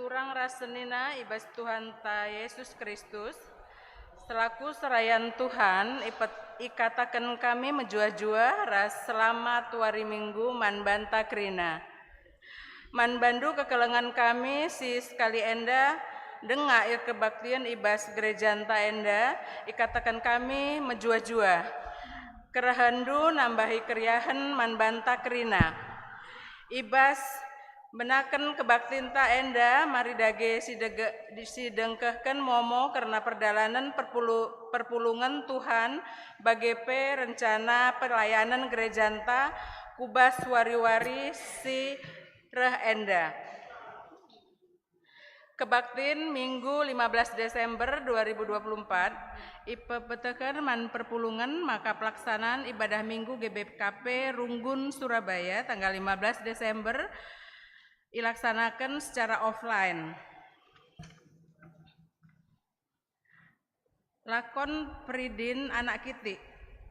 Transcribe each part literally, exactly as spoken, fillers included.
Turang ras senina i bas Tuhanta Yesus Kristus, selaku serayan Tuhan, ipet-, ikataken kami mejuah-juah ras selamat wari Minggu man banta kerina. Man bandu kekelengen kami si sekali enda denga erkebaktin i bas gerejanta enda, ikataken kami mejuah-juah. Kerehenndu nambahi keriahen man banta kerina. I bas benaken kebaktinta enda, mari dage sidege-, sidengkehken momo kerna perdalanen perpulu-, perpulungen Tuhan, bage pe rencana pelayanen gerejanta ku bas wari-wari si reh enda. Kebaktin Minggu lima belas Desember dua ribu dua puluh empat ipepeteken man perpulungen maka pelaksanaan ibadah Minggu G B K P Runggun Surabaya tanggal lima belas Desember ilaksanaken secara offline. Lakon peridin anak kitik.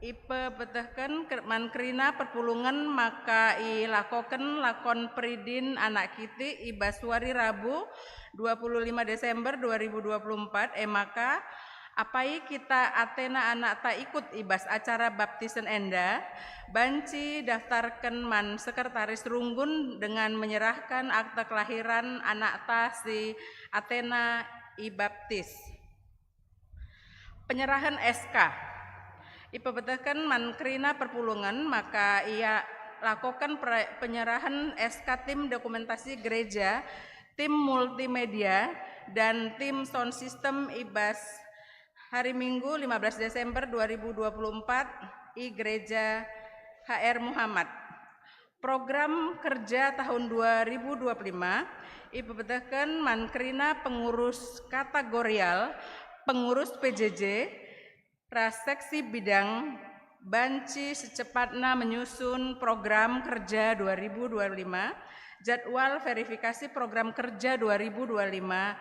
Ipepetehken ker-, man kerina perpulungen maka ilakoken lakon peridin anak kitik i bas wari Rabu, dua puluh lima Desember dua ribu dua puluh empat, e maka, apai kita atena anakta ikut i bas acara baptisen enda, banci daftarken man sekretaris runggun dengan menyerahkan akte kelahiran anakta si atena ibaptis. Penyerahen S K. Ipebetehken man kerina perpulungen maka ia lakoken pre-, penyerahen S K tim dokumentasi gereja, tim multimedia, dan tim sound system i bas hari Minggu lima belas Desember dua ribu dua puluh empat i Gereja H R Muhammad. Program kerja tahun dua ribu dua puluh lima ipebetehken man kerina pengurus kategorial, pengurus P J J, ras seksi bidang banci secepatna menyusun program kerja dua ribu dua puluh lima, jadwal verifikasi program kerja dua ribu dua puluh lima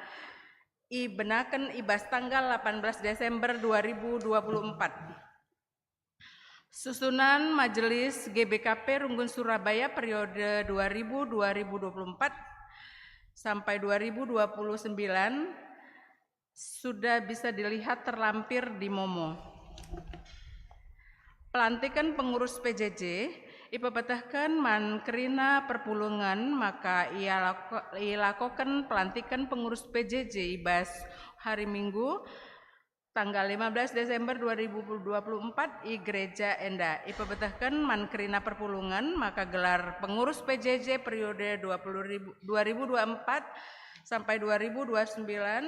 ibenaken i bas tanggal delapan belas Desember dua ribu dua puluh empat. Susunan Majelis G B K P Runggun Surabaya periode dua ribu, dua ribu dua puluh empat sampai dua ribu dua puluh sembilan sudah bisa dilihat terlampir di Momo. Pelantiken pengurus P J J ipepetehken man kerina perpulungen maka ia lako-, ilakoken pelantiken pengurus P J J i bas hari Minggu, tanggal lima belas Desember dua ribu dua puluh empat i gereja enda. Ipebetehken man kerina perpulungen maka gelar pengurus P J J periode dua puluh ribu, dua ribu dua puluh empat sampai dua ribu dua puluh sembilan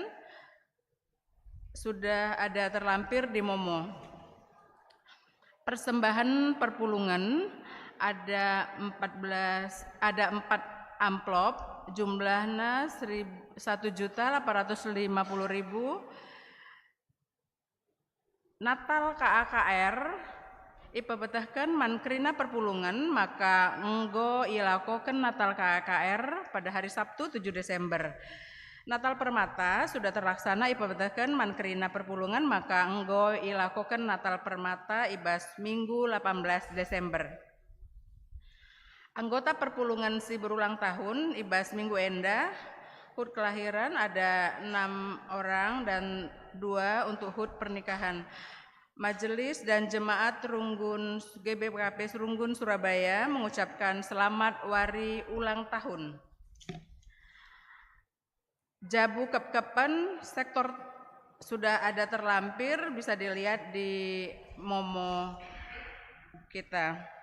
sudah ada terlampir di Momo. Persembahan perpulungen ada empat belas, ada empat amplop, jumlahna serib-, satu juta delapan ratus lima puluh ribu. Natal K A K R ipebetehken man kerina perpulungen maka enggo ilakoken Natal K A K R pada hari Sabtu tujuh Desember. Natal Permata sudah terlaksana ipebetehken man kerina perpulungen maka enggo ilakoken Natal Permata i bas Minggu delapan belas Desember. Anggota perpulungen si berulang tahun i bas minggu enda, HUT kelahiran ada enam orang dan dua untuk HUT pernikahan. Majelis dan jemaat Runggun, G B K P Runggun Surabaya mengucapkan selamat wari ulang tahun. Jabu kepkepen sektor sudah ada terlampir, bisa dilihat di Momo kita.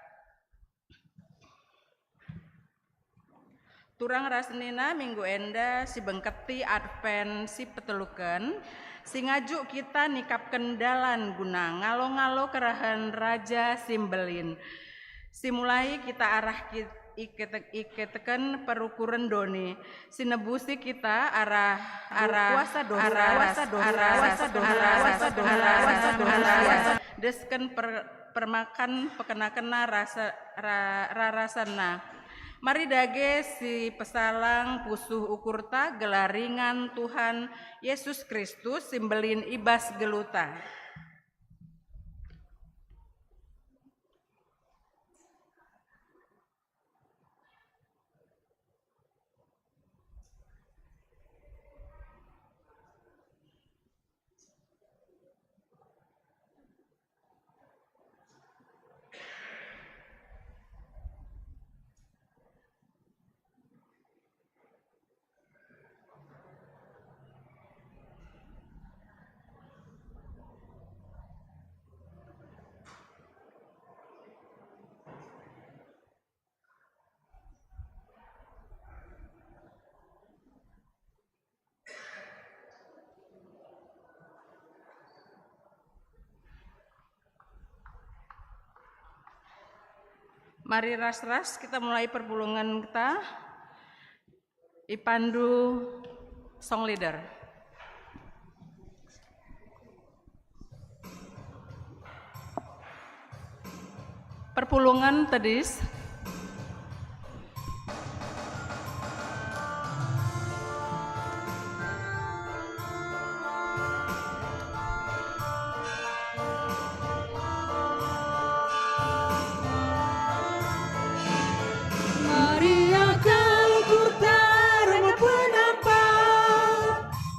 Turang ras senina, minggu enda si bengketi Advent si peteluken, si ngajuk kita nikapken dalan guna ngalo-ngalo kerahen Raja si Mbelin. Si mulai kita arah ki-, ikete-, iketeken perukuren doni, si nebusi kita arah, arah kuasa dosa, arah kuasa dosa, arah kuasa dosa, arah kuasa dosa, arah kuasa dosa, arah kuasa dosa, desken per-, permakan pekena-kena rasa, ra-, rarasenna. Mari dage si pesalang pusuh ukurta gelah ringan Tuhan Yesus Kristus si mbelin i bas geluhta. Mari ras-ras kita mulai perpulungen kita. Ipandu song leader. Perpulungen tedis. Maria kalu kurta rema penampa,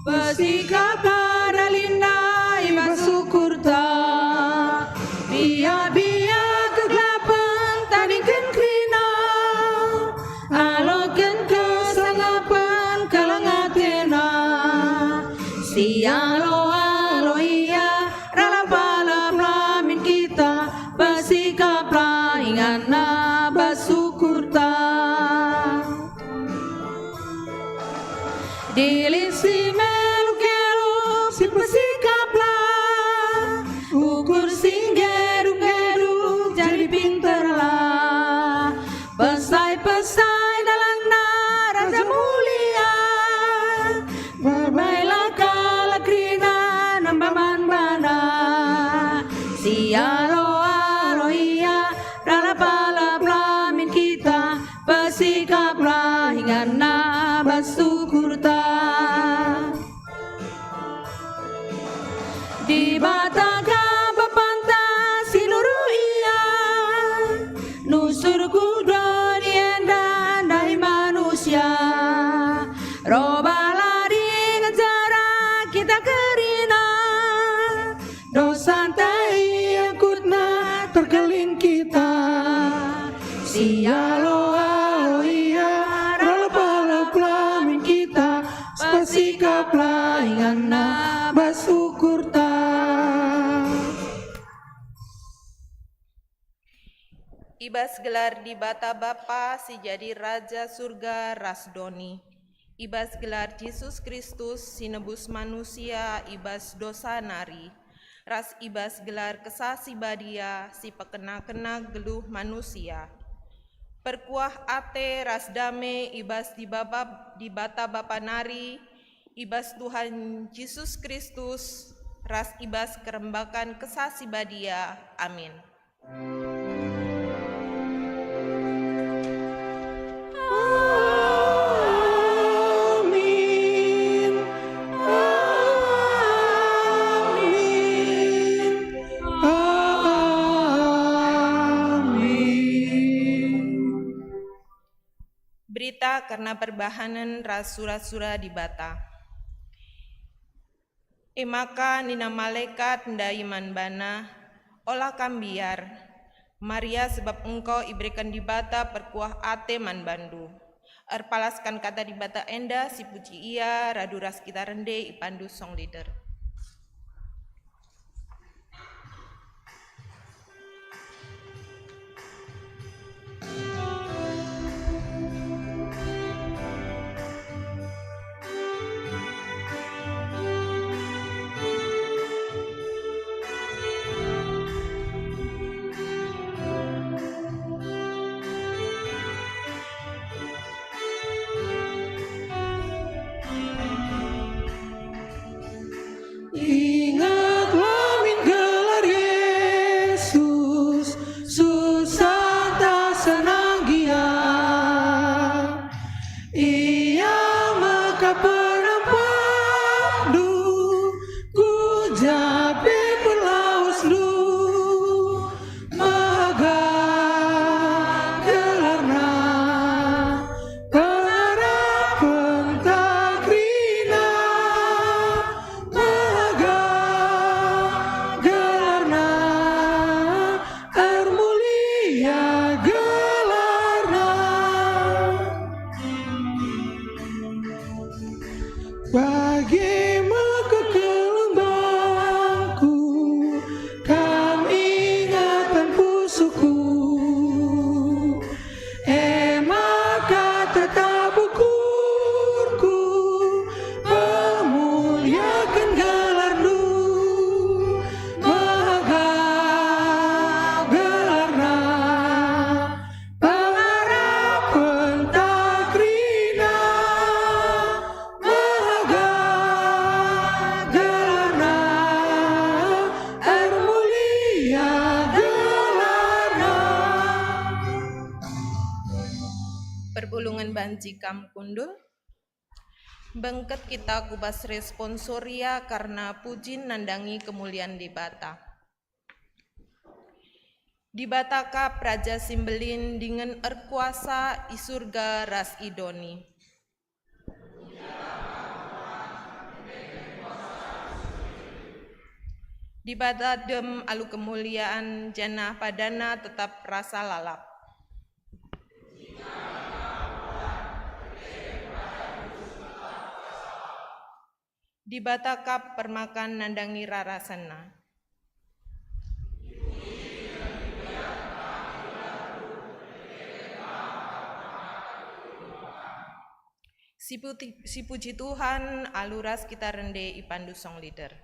pesikaplah dalinna i bas ukurta. Biak-biak kegelapen tadingken kerina, aloken kesangapen keleng atena. Sialo-alo ia, ralap-lalap la min kita, pesikaplah inganna bas ukurta. Dili si meluk-eluk si pesikaplah, ukur si nggedu-nggedu jadi pinterlah. Pesai-pesai dalanna Raja Mulia, bebailah kalak kerina nembah man baNa. Sialo-alo ia, ralap-lalap la min kita, pesikaplah inganna bas ukurta. Dibata ka Bapanta si nuru ia, nusur ku doni enda ndahi manusia. Robalah dingen jera kita kerina, dosanta iangkutNa terkelin kita. Sialo-alo ia, ralap-lalap la min kita, pesikaplah inganna bas ukurta. I bas gelar Dibata Bapa si jadi Raja Surga ras doni, i bas gelar Jesus Kristus si nebus manusia i bas dosa nari, ras i bas gelar Kesah Si Badia si pekena-kena geluh manusia. Perkuah ate ras dame i bas Dibaba-, Dibata Bapa nari, i bas Tuhan Jesus Kristus, ras i bas kerembakan Kesah Si Badia. Amin. Amin. Amin. Amin. Berita kerna perbahanen ras sura-sura Dibata. E maka nina malekat ndai man bana, "Ola kam mbiar, Maria, sebab engkau ibereken Dibata perkuah ate man bandu. Erpalaskan kata Dibata enda, sipuji Ia, radu ras kita rende ipandu song leader." Lungen banci kam kundul. Bengket kita ku bas responsoria kerna pujin nandangi kemulian Dibata. Dibata kap Raja si Mbelin dingen erkuasa i Surga ras i doni. Dibata dem alu kemulian, janah padanNa tetap rasa lalap. Dibata kap permakan nandangi rarasenNa. Sipuji, sipuji Tuhan, alu ras kita rende ipandu song leader.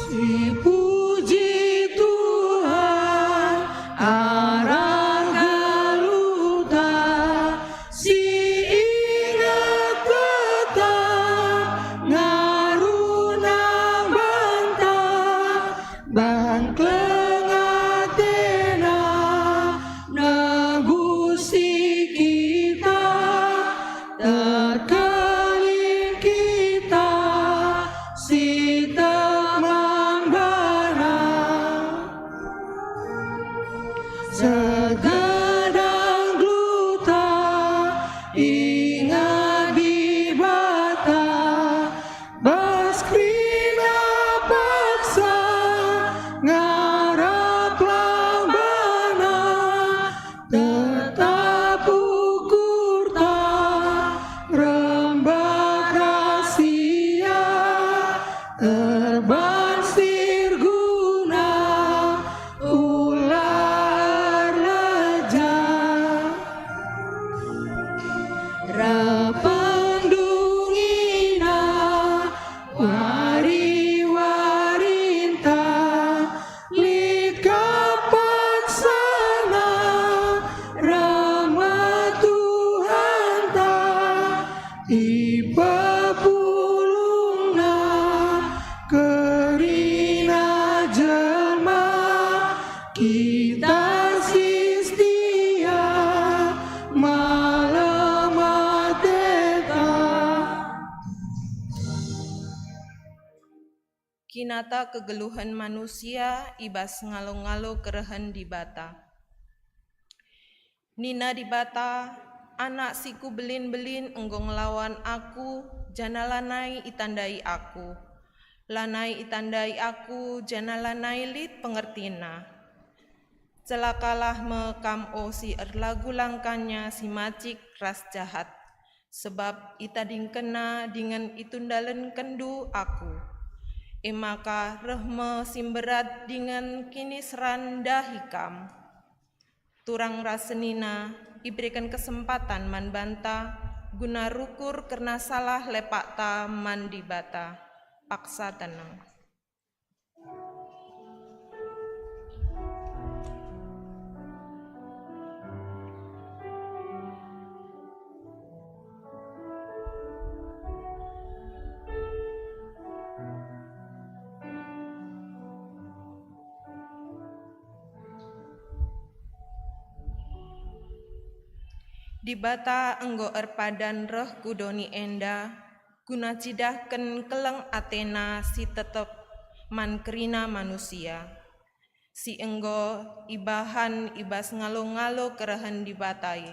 Sipuji Tuhan, arah geluhta, si inget tetap ngaruhna banta, ban keleng atena nebusi kita, terkelin kita si tek man bana. Segedang geluhta inget Dibata, bas kerina paksa ngarap lambana, tetap ukurta rembak ras Ia, erban si erguna, ula erleja. Rap dungina wari-warinta, lit ka paksana rama Tuhanta, ipepulungna kerina jelma. Kita si setia malem ateta. Kinata kegeluhen manusia i bas ngalo-ngalo kerehen Dibata. Nina Dibata, "Anak si kubelin-belin enggo ngelawan Aku, janah lanai itandai Aku. Lanai itandai Aku, janah lanai lit pengertina. Celakalah me kam, o si erlagu langkahnya si macik ras jahat, sebab itadingkenna dingen itundalenkenndu Aku. E maka reh me si mberat dingen kiniseran ndahi kam." Turang ras senina ibereken kesempatan man banta guna rukur kerna salah lepakta man Dibata. Paksa tenang. Dibata enggo erpadan reh ku doni enda guna cidahken keleng ateNa si tetep man kerina manusia, si enggo ibahan i bas ngalo-ngalo kerehen Dibata e.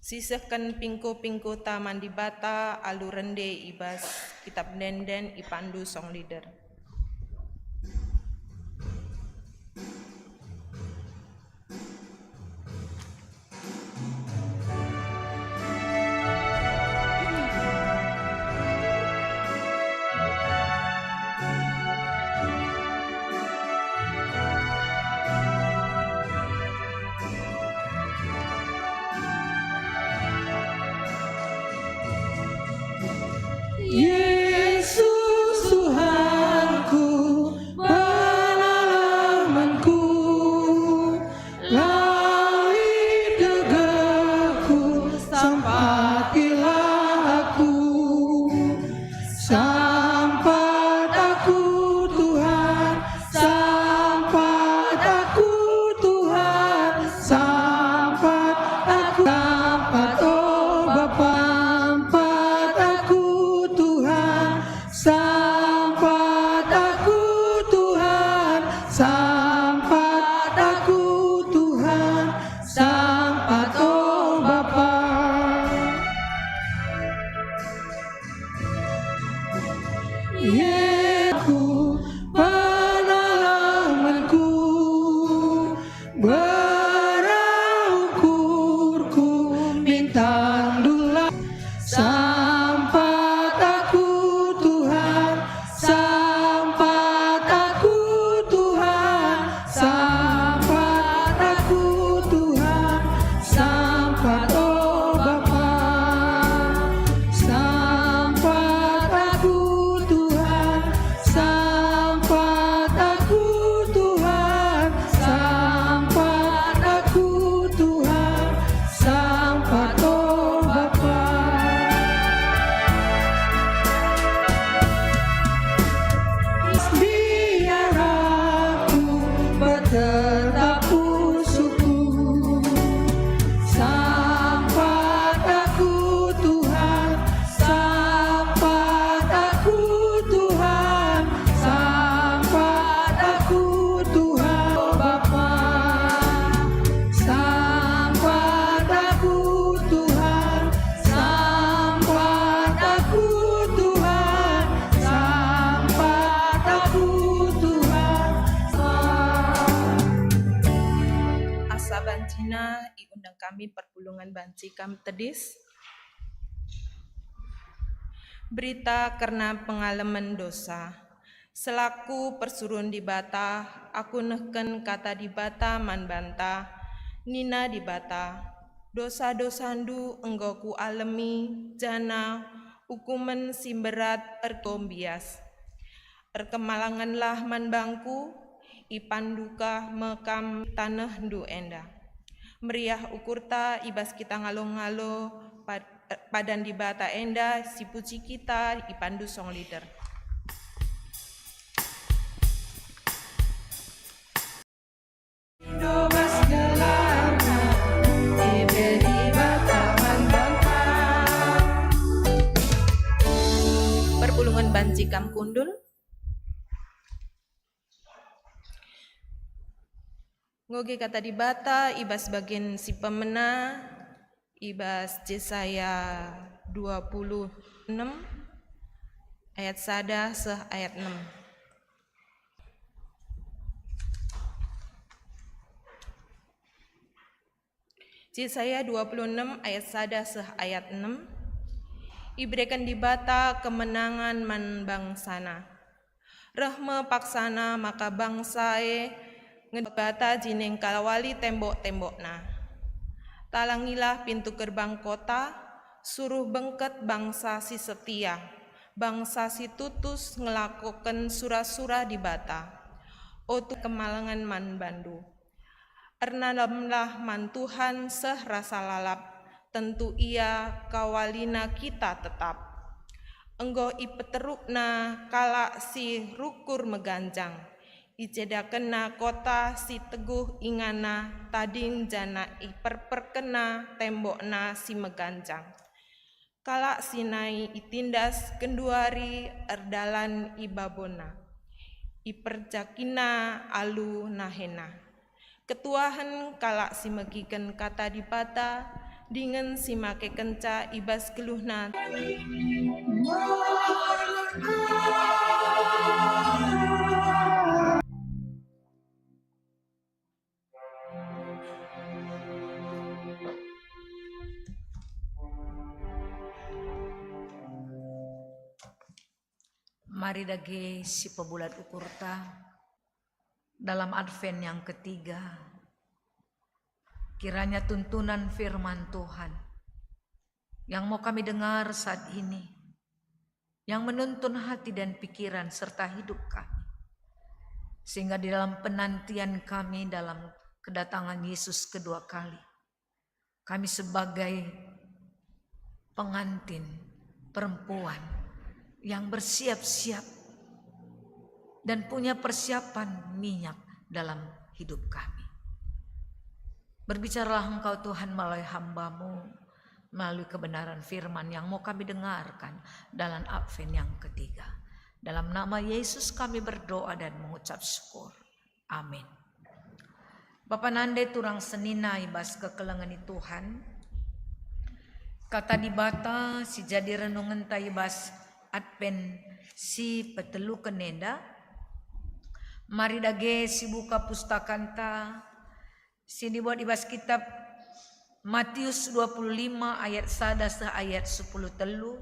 Sisehken pingko-pingkota man Dibata alu rende i bas Kitap Ende-enden ipandu song leader. Yesus Tuhanku, penalemenku, lalap degehku, sampatilah aku. Sampat aku, Tuhan, sampat aku, Tuhan, sampat aku, sampat, oh Bapa, sampat aku, Tuhan, sampat aku, Tuhan, sampat aku, Tuhan, sampat, oh Bapa. Yeku penalemenku, berah ukurku, bintang dulan. Sampat aku, Tuhan, sampat aku, Tuhan, sampat aku, Tuhan, sampat, oh Bapa. Sampat aku, Tuhan, sampat aku, Tuhan, sampat aku, Tuhan, sampat, oh Bapa. Biar aku bertetap pusuhku. Sampat aku, Tuhan, sampat aku, Tuhan, sampat aku, Tuhan, oh Bapa. Sampat aku, Tuhan, sampat aku, Tuhan, sampat aku, Tuhan. Asa bancina iundang kami perpulungen banci kam tedis. Berita kerna pengalemen dosa. Selaku persuruhen Dibata, aku nehken kata Dibata man banta. Nina Dibata, "Dosa-dosandu enggo Kualemi, janah ukumen si mberat erkombias. Erkemalangenlah man bangKu, ipandukah me kam tanehndu enda." Meriah ukurta i bas kita ngalo-ngalo pad-, padan Dibata enda, sipuji kita ipandu song leader. Perpulungen banci kam kundul. Ngoge kata Dibata i bas bagen si pemena, i bas Jesaya dua puluh enem ayat sada seh ayat enem. Jesaya dua puluh enem ayat sada seh ayat enem. Ibereken Dibata kemenangan man bangsaNa. Reh me paksana maka bangsa e ngedebata jine ngkawali tembok-tembokna. Talangilah pintu gerbang kota, suruh bengket bangsa si setia, bangsa si tutus ngelakoken sura-sura Dibata. O Tuhan, kemalangen man bandu. Ernalemlah man Tuhan seh rasa lalap, tentu Ia kawalina kita tetap. Enggo ipeterukNa kalak si rukur meganjang, icedakenNa kota si teguh inganna tading janah iperperkenNa tembokna si meganjang. Kalak si nai itindas genduari erdalan i babona, iperjakinna alu nahena. Ketuahen kalak si megiken kata Dibata dingen si makekenca i bas geluhna. Mari dage sipebulat ukurta dalam Advent yang ketiga. Kiranya tuntunan firman Tuhan yang mau kami dengar saat ini yang menuntun hati dan pikiran serta hidup kami, sehingga di dalam penantian kami dalam kedatangan Yesus kedua kali, kami sebagai pengantin perempuan yang bersiap-siap dan punya persiapan minyak dalam hidup kami. Berbicaralah Engkau, Tuhan, melalui hamba-Mu, melalui kebenaran firman yang mau kami dengarkan dalam Advent yang ketiga. Dalam nama Yesus kami berdoa dan mengucap syukur. Amin. Bapa nande turang senina i bas kekelengen Tuhan, Kata Dibata si jadi renungenta i bas Advent si peteluken enda, mari dage sibuka pustakanta si dibuat i bas kitab Matius dua puluh lima ayat sada seh ayat sepuluh telu,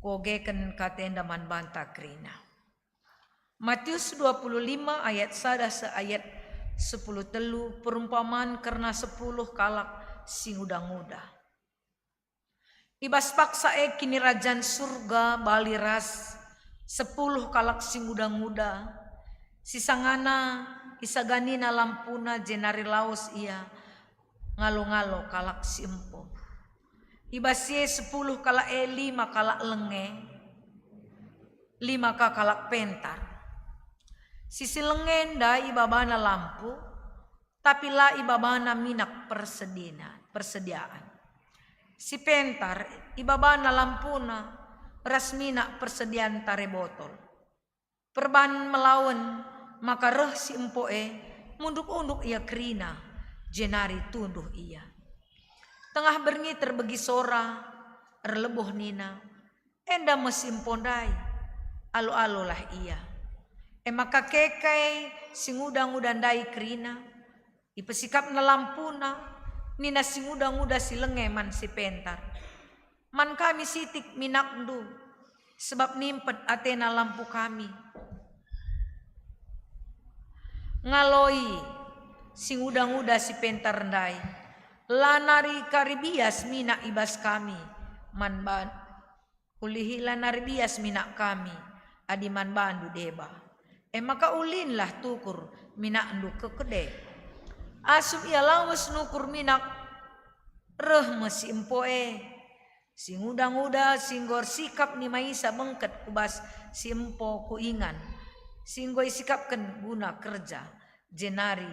kuogeken kata enda man banta kerina. Matius dua puluh lima ayat sada seh ayat sepuluh telu, perumpaman kerna sepuluh kalak si nguda-nguda. I bas paksa e Kinirajan Surga bali ras sepuluh kalak si nguda-nguda, si sangana isaganina lampuna jenari lawes ia ngalo-ngalo kalak si empo. I bas si e sepuluh kalak e lima kalak lenge, lima ka kalak pentar. Si si lenge ndai ibabana lampu, tapi la ibabana minak persedina-, persediaan. Si pentar ibabana lampuna ras minak persediaan tare botol. Perban melawen maka reh si empo e, munduk-unduk ia kerina, jenari tunduh ia. Tengah berngi terbegi sora, erlebuh nina, "Enda me si empo ndai, alu-alulah ia." E maka keke si nguda-nguda ndai kerina, ipesikapna lampuna, nina si nguda-nguda si lenge man si pentar, "Man kami sitik minakndu, sebab nimpet atena lampu kami." Ngaloi si nguda-nguda si pentar ndai, "La nari kari bias minak i bas kami man ban-, ulihi la nari bias minak kami adi man bandu deba. E maka ulinlah tukur minakndu kekede." Asum ia lawes nukur minak, reh me si empo e. Si nguda-nguda si enggo ersikap nimaisa bengket ku bas si empo ku ingan, si enggo isikapken guna kerja, jenari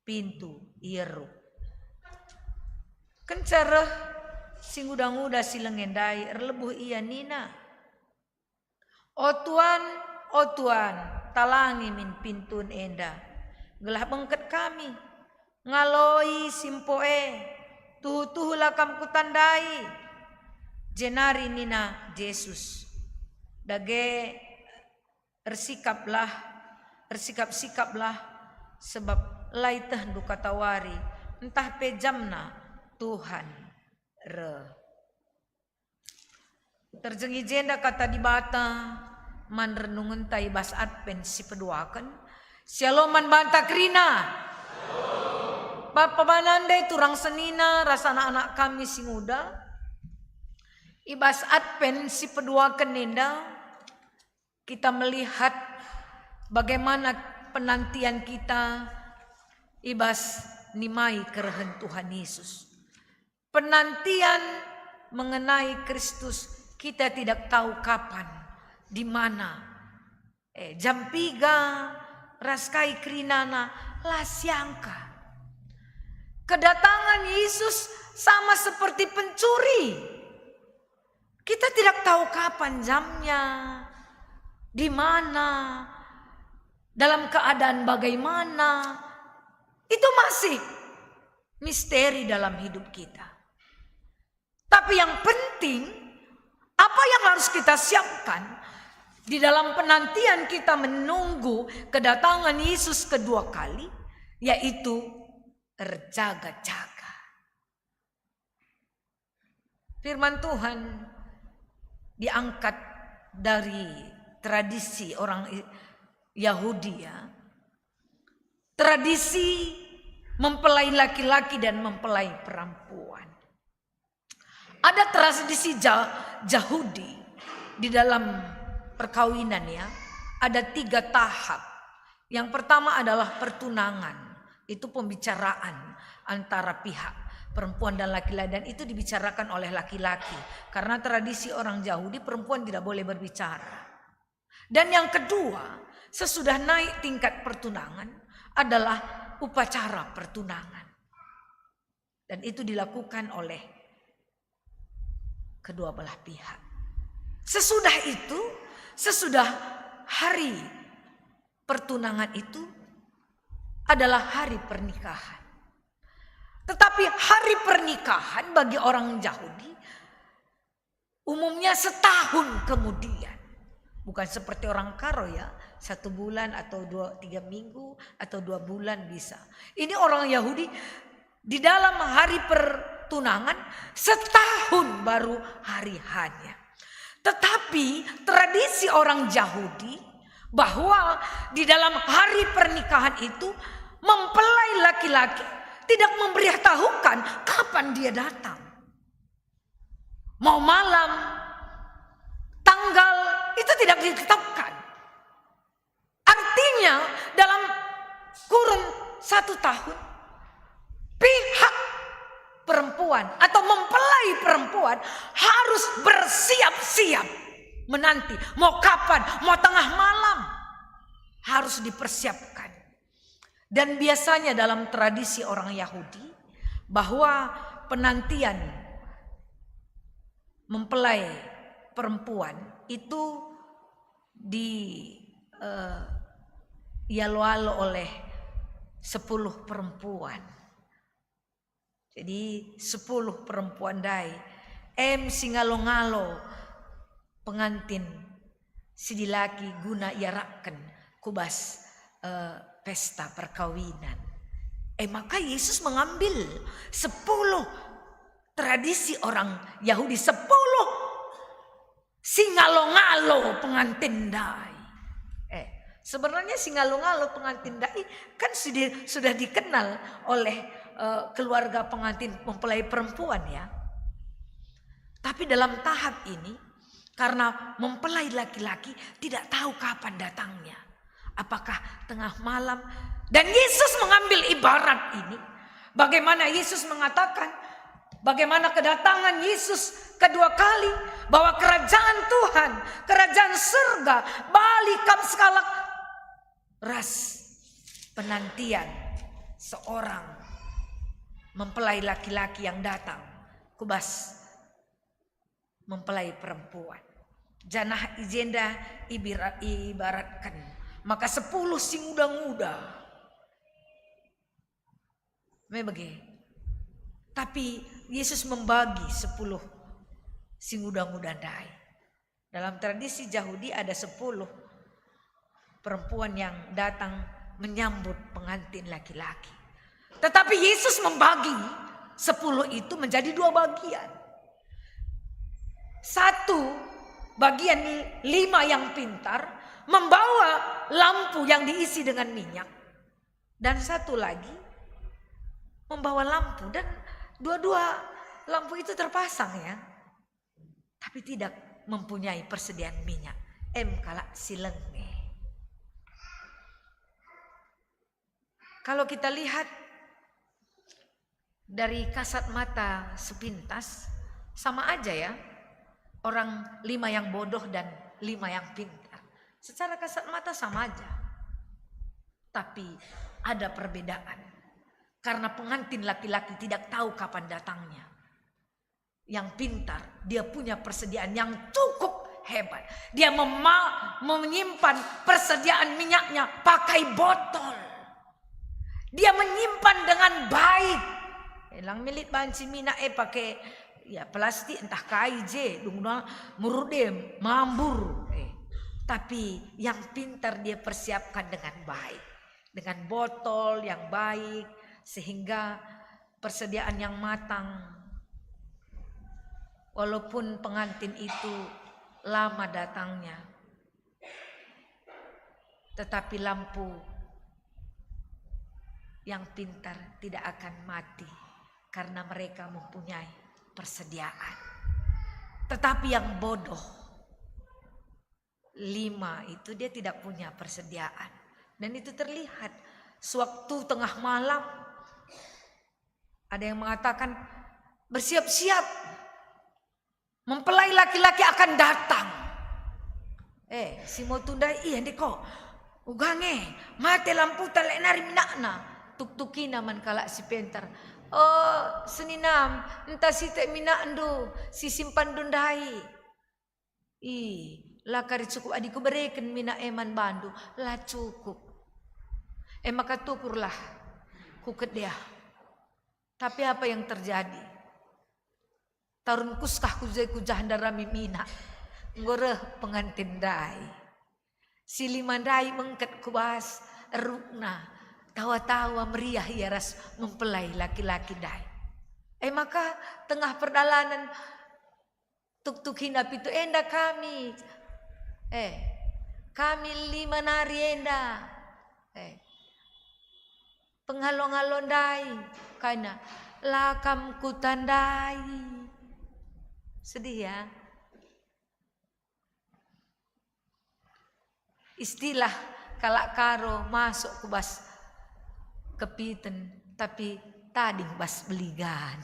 pintu ieruk. Kenca reh si nguda-nguda si lenge ndai, erlebuh ia nina, "O Tuan, o Tuan, talangi min pintun enda, gelah bengket kami." Ngaloi si empo e, "Tuhu-tuhu la kam kutandai." Jenari nina Jesus, "Dage ersikaplah, ersikap-sikaplah, sebab la ietehndu katawari ntah pe jamna Tuhan reh." Terjeng i jenda kata Dibata man renungenta i bas Advent si peduaken, sialo man banta kerina. Bapa banande turang senina ras anak-anak kami si nguda, i bas Advent si peduaken enda, kita melihat bagaimana penantian kita i bas nimai kerehen Tuhan Yesus. Penantian mengenai Kristus, kita tidak tahu kapan, di mana, eh, jam piga, ras kai kerinana, la siangka. Kedatangan Yesus sama seperti pencuri. Kita tidak tahu kapan jamnya, di mana, dalam keadaan bagaimana. Itu masih misteri dalam hidup kita. Tapi yang penting, apa yang harus kita siapkan di dalam penantian kita menunggu kedatangan Yesus kedua kali, yaitu erjaga-jaga. Firman Tuhan diangkat dari tradisi orang I-, Yahudi, ya. Tradisi mempelai laki-laki dan mempelai perempuan. Ada tradisi Ja-, Jahudi Di dalam perkawinan, ya, ada tiga tahap. Yang pertama adalah pertunangan. Itu pembicaraan antara pihak perempuan dan laki-laki, dan itu dibicarakan oleh laki-laki. Karena tradisi orang Yahudi, perempuan tidak boleh berbicara. Dan yang kedua, sesudah naik tingkat pertunangan, adalah upacara pertunangan. Dan itu dilakukan oleh kedua belah pihak. Sesudah itu, sesudah hari pertunangan itu adalah hari pernikahan. Tetapi hari pernikahan bagi orang Yahudi umumnya setahun kemudian. Bukan seperti orang Karo, ya, satu bulan atau dua, tiga minggu atau dua bulan bisa. Ini orang Yahudi di dalam hari pertunangan setahun baru hari hanya. Tetapi tradisi orang Yahudi bahwa di dalam hari pernikahan itu mempelai laki-laki tidak memberitahukan kapan dia datang. Mau malam, tanggal, itu tidak ditetapkan. Artinya, dalam kurun satu tahun, pihak perempuan atau mempelai perempuan harus bersiap-siap menanti. Mau kapan, mau tengah malam, harus dipersiapkan. Dan biasanya dalam tradisi orang Yahudi, bahwa penantian mempelai perempuan itu di, eh, ialo-alo oleh sepuluh perempuan. Jadi, sepuluh perempuan ndai, em si ngalo-ngalo pengantin si dilaki guna iarapken ku bas, eh, pesta perkawinan. Eh, maka Yesus mengambil sepuluh tradisi orang Yahudi, sepuluh si ngalo-ngalo pengantin ndai. Eh, sebenarnya si ngalo-ngalo pengantin ndai kan sudah, sudah dikenal oleh, eh, keluarga pengantin mempelai perempuan, ya. Tapi dalam tahap ini, karena mempelai laki-laki tidak tahu kapan datangnya, apakah tengah malam, dan Yesus mengambil ibarat ini. Bagaimana Yesus mengatakan, bagaimana kedatangan Yesus kedua kali, bahwa kerajaan Tuhan, kerajaan surga, bali kap sekalak ras penantian seorang mempelai laki-laki yang datang ku bas mempelai perempuan. Janah i jenda ibira-, ibaratken maka sepuluh si nguda-nguda. Me bage. Tapi Yesus membagi sepuluh si nguda-nguda ndai. Dalam tradisi Jahudi ada sepuluh perempuan yang datang menyambut pengantin laki-laki. Tetapi Yesus membagi sepuluh itu menjadi dua bagian. Satu bagian, lima yang pintar membawa lampu yang diisi dengan minyak. Dan satu lagi membawa lampu, dan dua-dua lampu itu terpasang, ya. Tapi tidak mempunyai persediaan minyak. Em kalak si lenge. Kalau kita lihat dari kasat mata sepintas, sama aja, ya. Orang lima yang bodoh dan lima yang pintar. Secara kasat mata sama aja. Tapi ada perbedaan. Karena pengantin laki-laki tidak tahu kapan datangnya. Yang pintar, dia punya persediaan yang cukup hebat. Dia mema-, menyimpan persediaan minyaknya pakai botol. Dia menyimpan dengan baik. Eh, lang milit banci minak, eh, pakai, ya, plastik entah kai je, dung murudem, mambur. Eh, tapi yang pintar dia persiapkan dengan baik, dengan botol yang baik, sehingga persediaan yang matang. Walaupun pengantin itu lama datangnya, tetapi lampu yang pintar tidak akan mati karena mereka mempunyai persediaan. Tetapi yang bodoh, lima itu dia tidak punya persediaan. Dan itu terlihat sewaktu tengah malam. Ada yang mengatakan, "Bersiap-siap, mempelai laki-laki akan datang." Eh, si motu ndai, "Iya ndai ko. Uga nge, mate lamputa lek nari minakna." Tuktukina man kalak si pentar, "Oh, seninam, ntah sitik minakndu si simpanndu ndai?" "Ih, la kari cukup adi kubereken minak e man bandu, la cukup. E maka tukurlah, kukedeh." Tapi apa yang terjadi? Tarun kuskah ku je ku jah ndarami minak. Enggo reh pengantin ndai. Si lima ndai mengket ku bas erukna, tawa-tawa meriah ia ras mempelai laki-laki ndai. E maka tengah perdalanen tuktukina pitu, "Enda kami. Eh, kami lima nari enda." Eh, pengalo-ngalo ndai kaina, "La kam kutandai." Sedih ya. Istilah kalak Karo masuk ku bas kepiten, tapi tading bas beligan.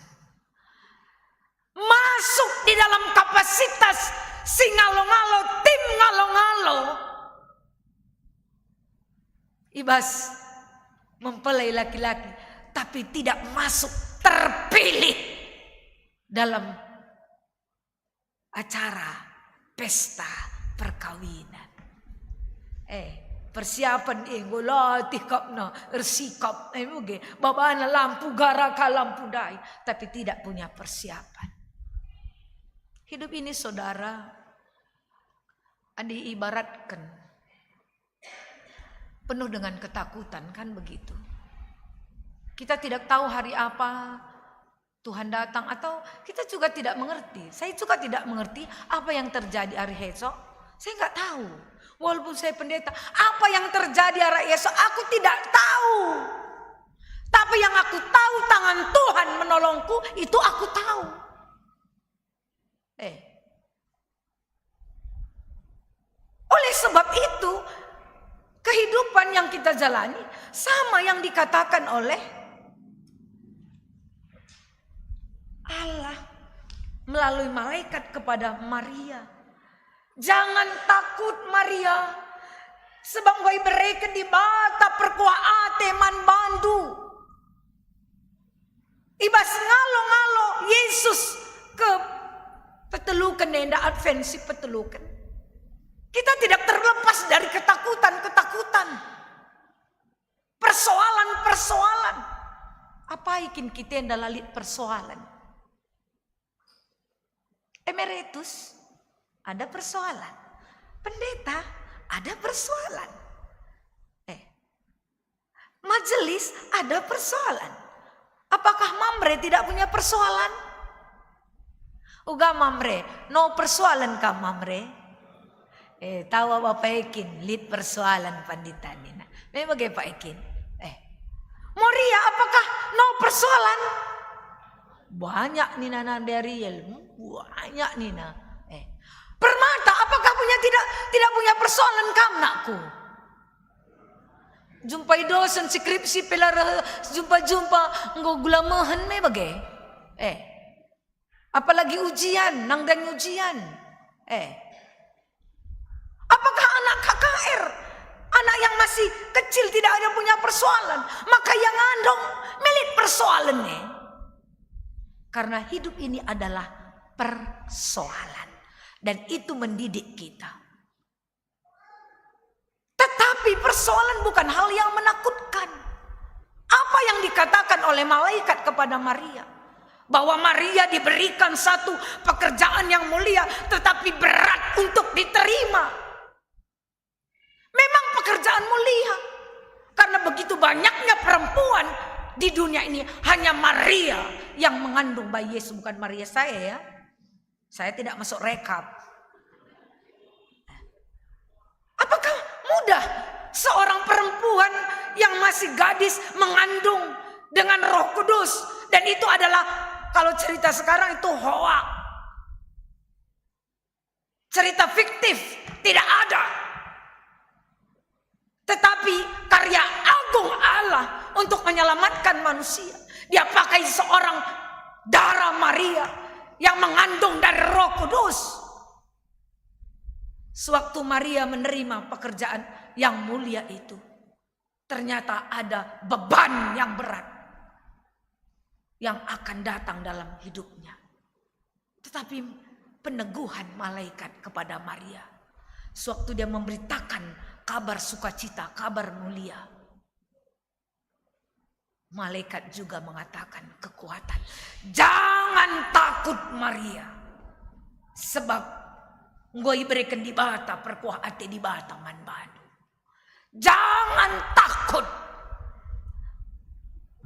Masuk di dalam kapasitas si ngalo-ngalo, tim ngalo-ngalo. I bas mempelai laki-laki, tapi tidak masuk terpilih dalam acara pesta perkawinan. Eh, persiapan, eh, enggo latih kapna, ersikap, eh, muge, babana lampu, gara ka lampu ndai, tapi tidak punya persiapan. Hidup ini, saudara, adi ibaratkan penuh dengan ketakutan, kan begitu? Kita tidak tahu hari apa Tuhan datang, atau kita juga tidak mengerti. Saya juga tidak mengerti apa yang terjadi hari esok. Saya nggak tahu. Walaupun saya pendeta, apa yang terjadi hari esok, aku tidak tahu. Tapi yang aku tahu, tangan Tuhan menolongku, itu aku tahu. Eh. Oleh sebab itu, kehidupan yang kita jalani sama yang dikatakan oleh Allah melalui malaikat kepada Maria. "Jangan takut, Maria, sebab enggo ibereken Dibata perkuah ate man bandu." I bas ngalo-ngalo Yesus kepeteluken enda, Advent si peteluken, kita tidak terlepas dari ketakutan-ketakutan, persoalan-persoalan. Apai kin kita enda la lit persoalan? Emeritus, ada persoalan. Pendeta, ada persoalan. Eh, majelis, ada persoalan. Apakah Mamre tidak punya persoalan? Uga Mamre, no persoalan kam, Mamre? Eh, tawa Bapak Ekin, lit persoalan pandita nina. Memang ge Pak Ekin. Eh, Moria, apakah no persoalan? Banyak nina na Dariel, banyak nina. Eh, Permata, apakah punya tidak, tidak punya persoalan kam, nakku? Jumpai dosen skripsi pela reh jumpa-jumpa enggo gula mehen me bage. Eh. Apalagi ujian, nandangi ujian. Eh. Apakah anak K K R, anak yang masih kecil tidak ada punya persoalan, maka ia ngandung, melit persoalan nih. Karena hidup ini adalah persoalan. Dan itu mendidik kita. Tetapi persoalan bukan hal yang menakutkan. Apa yang dikatakan oleh malaikat kepada Maria? Bahwa Maria diberikan satu pekerjaan yang mulia, tetapi berat untuk diterima. Memang pekerjaan mulia. Karena begitu banyaknya perempuan di dunia ini, hanya Maria yang mengandung bayi Yesus, bukan Maria saya ya. Saya tidak masuk rekap. Apakah mudah seorang perempuan yang masih gadis mengandung dengan Roh Kudus? Dan itu adalah, kalau cerita sekarang itu hoak. Cerita fiktif, tidak ada. manusia. Dia pakai seorang darah Maria yang mengandung dari Roh Kudus. Sewaktu Maria menerima pekerjaan yang mulia itu, ternyata ada beban yang berat yang akan datang dalam hidupnya. Tetapi peneguhan malaikat kepada Maria, sewaktu dia memberitakan kabar sukacita, kabar mulia, malaikat juga mengatakan kekuatan, "Jangan takut, Maria, sebab enggo ibereken Dibata perkuah ate Dibata man bandu. Jangan takut."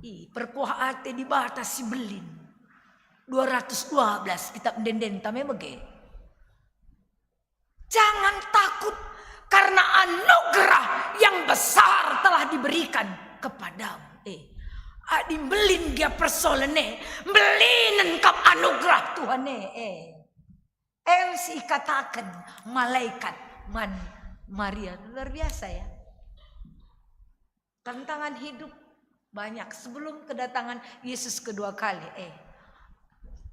Ih, perkuah ate Dibata si mbelin. Dua ratus dua belas kitab ende-endenta me bage. Jangan takut, karena anugerah yang besar telah diberikan kepadamu. Eh, adi mbelin gia persoalen e, mbelinen kap anugerah Tuhan e. Eh, en si ikataken malaikat man Maria. Luar biasa, ya. Tantangan hidup banyak sebelum kedatangan Yesus kedua kali. Eh,